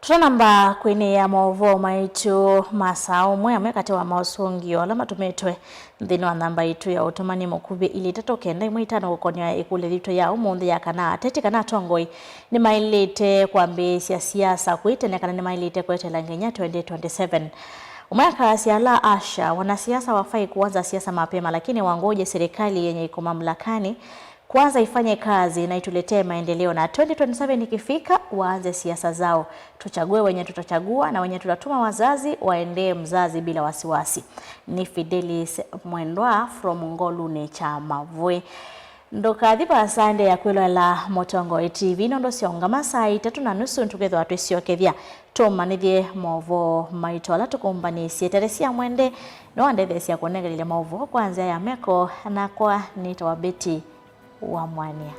Tũtanamba kwĩnĩĩa maũvoo maitũ ma saa ũmwe, amwe katĩ wa maũsũngĩo ala matũmĩtwe nthĩnĩ wa namba itũ ya ũtũmani mũkuvĩ, ilĩ itatũ kenda ĩmwe itano, kũkonĩa ĩkũlyo yitũ ya ũmũnthĩ ya kana ateti kana atongoi nĩmaĩlĩte kwambĩĩsya siasa kwĩ tene kana nĩmaĩlĩte kweteela nginya twenty twenty-seven. Ũmwe akasya, la asha, wanasiasa wafai kuanza siasa mapema, lakini wangoje serikali yenye iko mamlakani kwanza ifanye kazi na ituletee maendeleo, na twenty twenty-seven ikifika, waanze siasa zao. Tuchague wenye tutachagua na wenye tutatuma wazazi waendee mzazi bila wasiwasi. Ni Fidelis Mwendwa from Ngolunĩ kya Mavũĩ. Ndũkathi vaasa, endeea kwĩloela Mũtongoi T V nũndũ syaũngama saa itatũ na nusu tũkethĩwa twĩsyokethya. Tũmanyĩthye maũvoo maitũ ala tũkũmbanĩsye. Teresia Mwende nĩwandetheesya kũnengelelya maũvoo kwa nzĩa ya meko, nakwa nĩtawa Betty wa Mwania.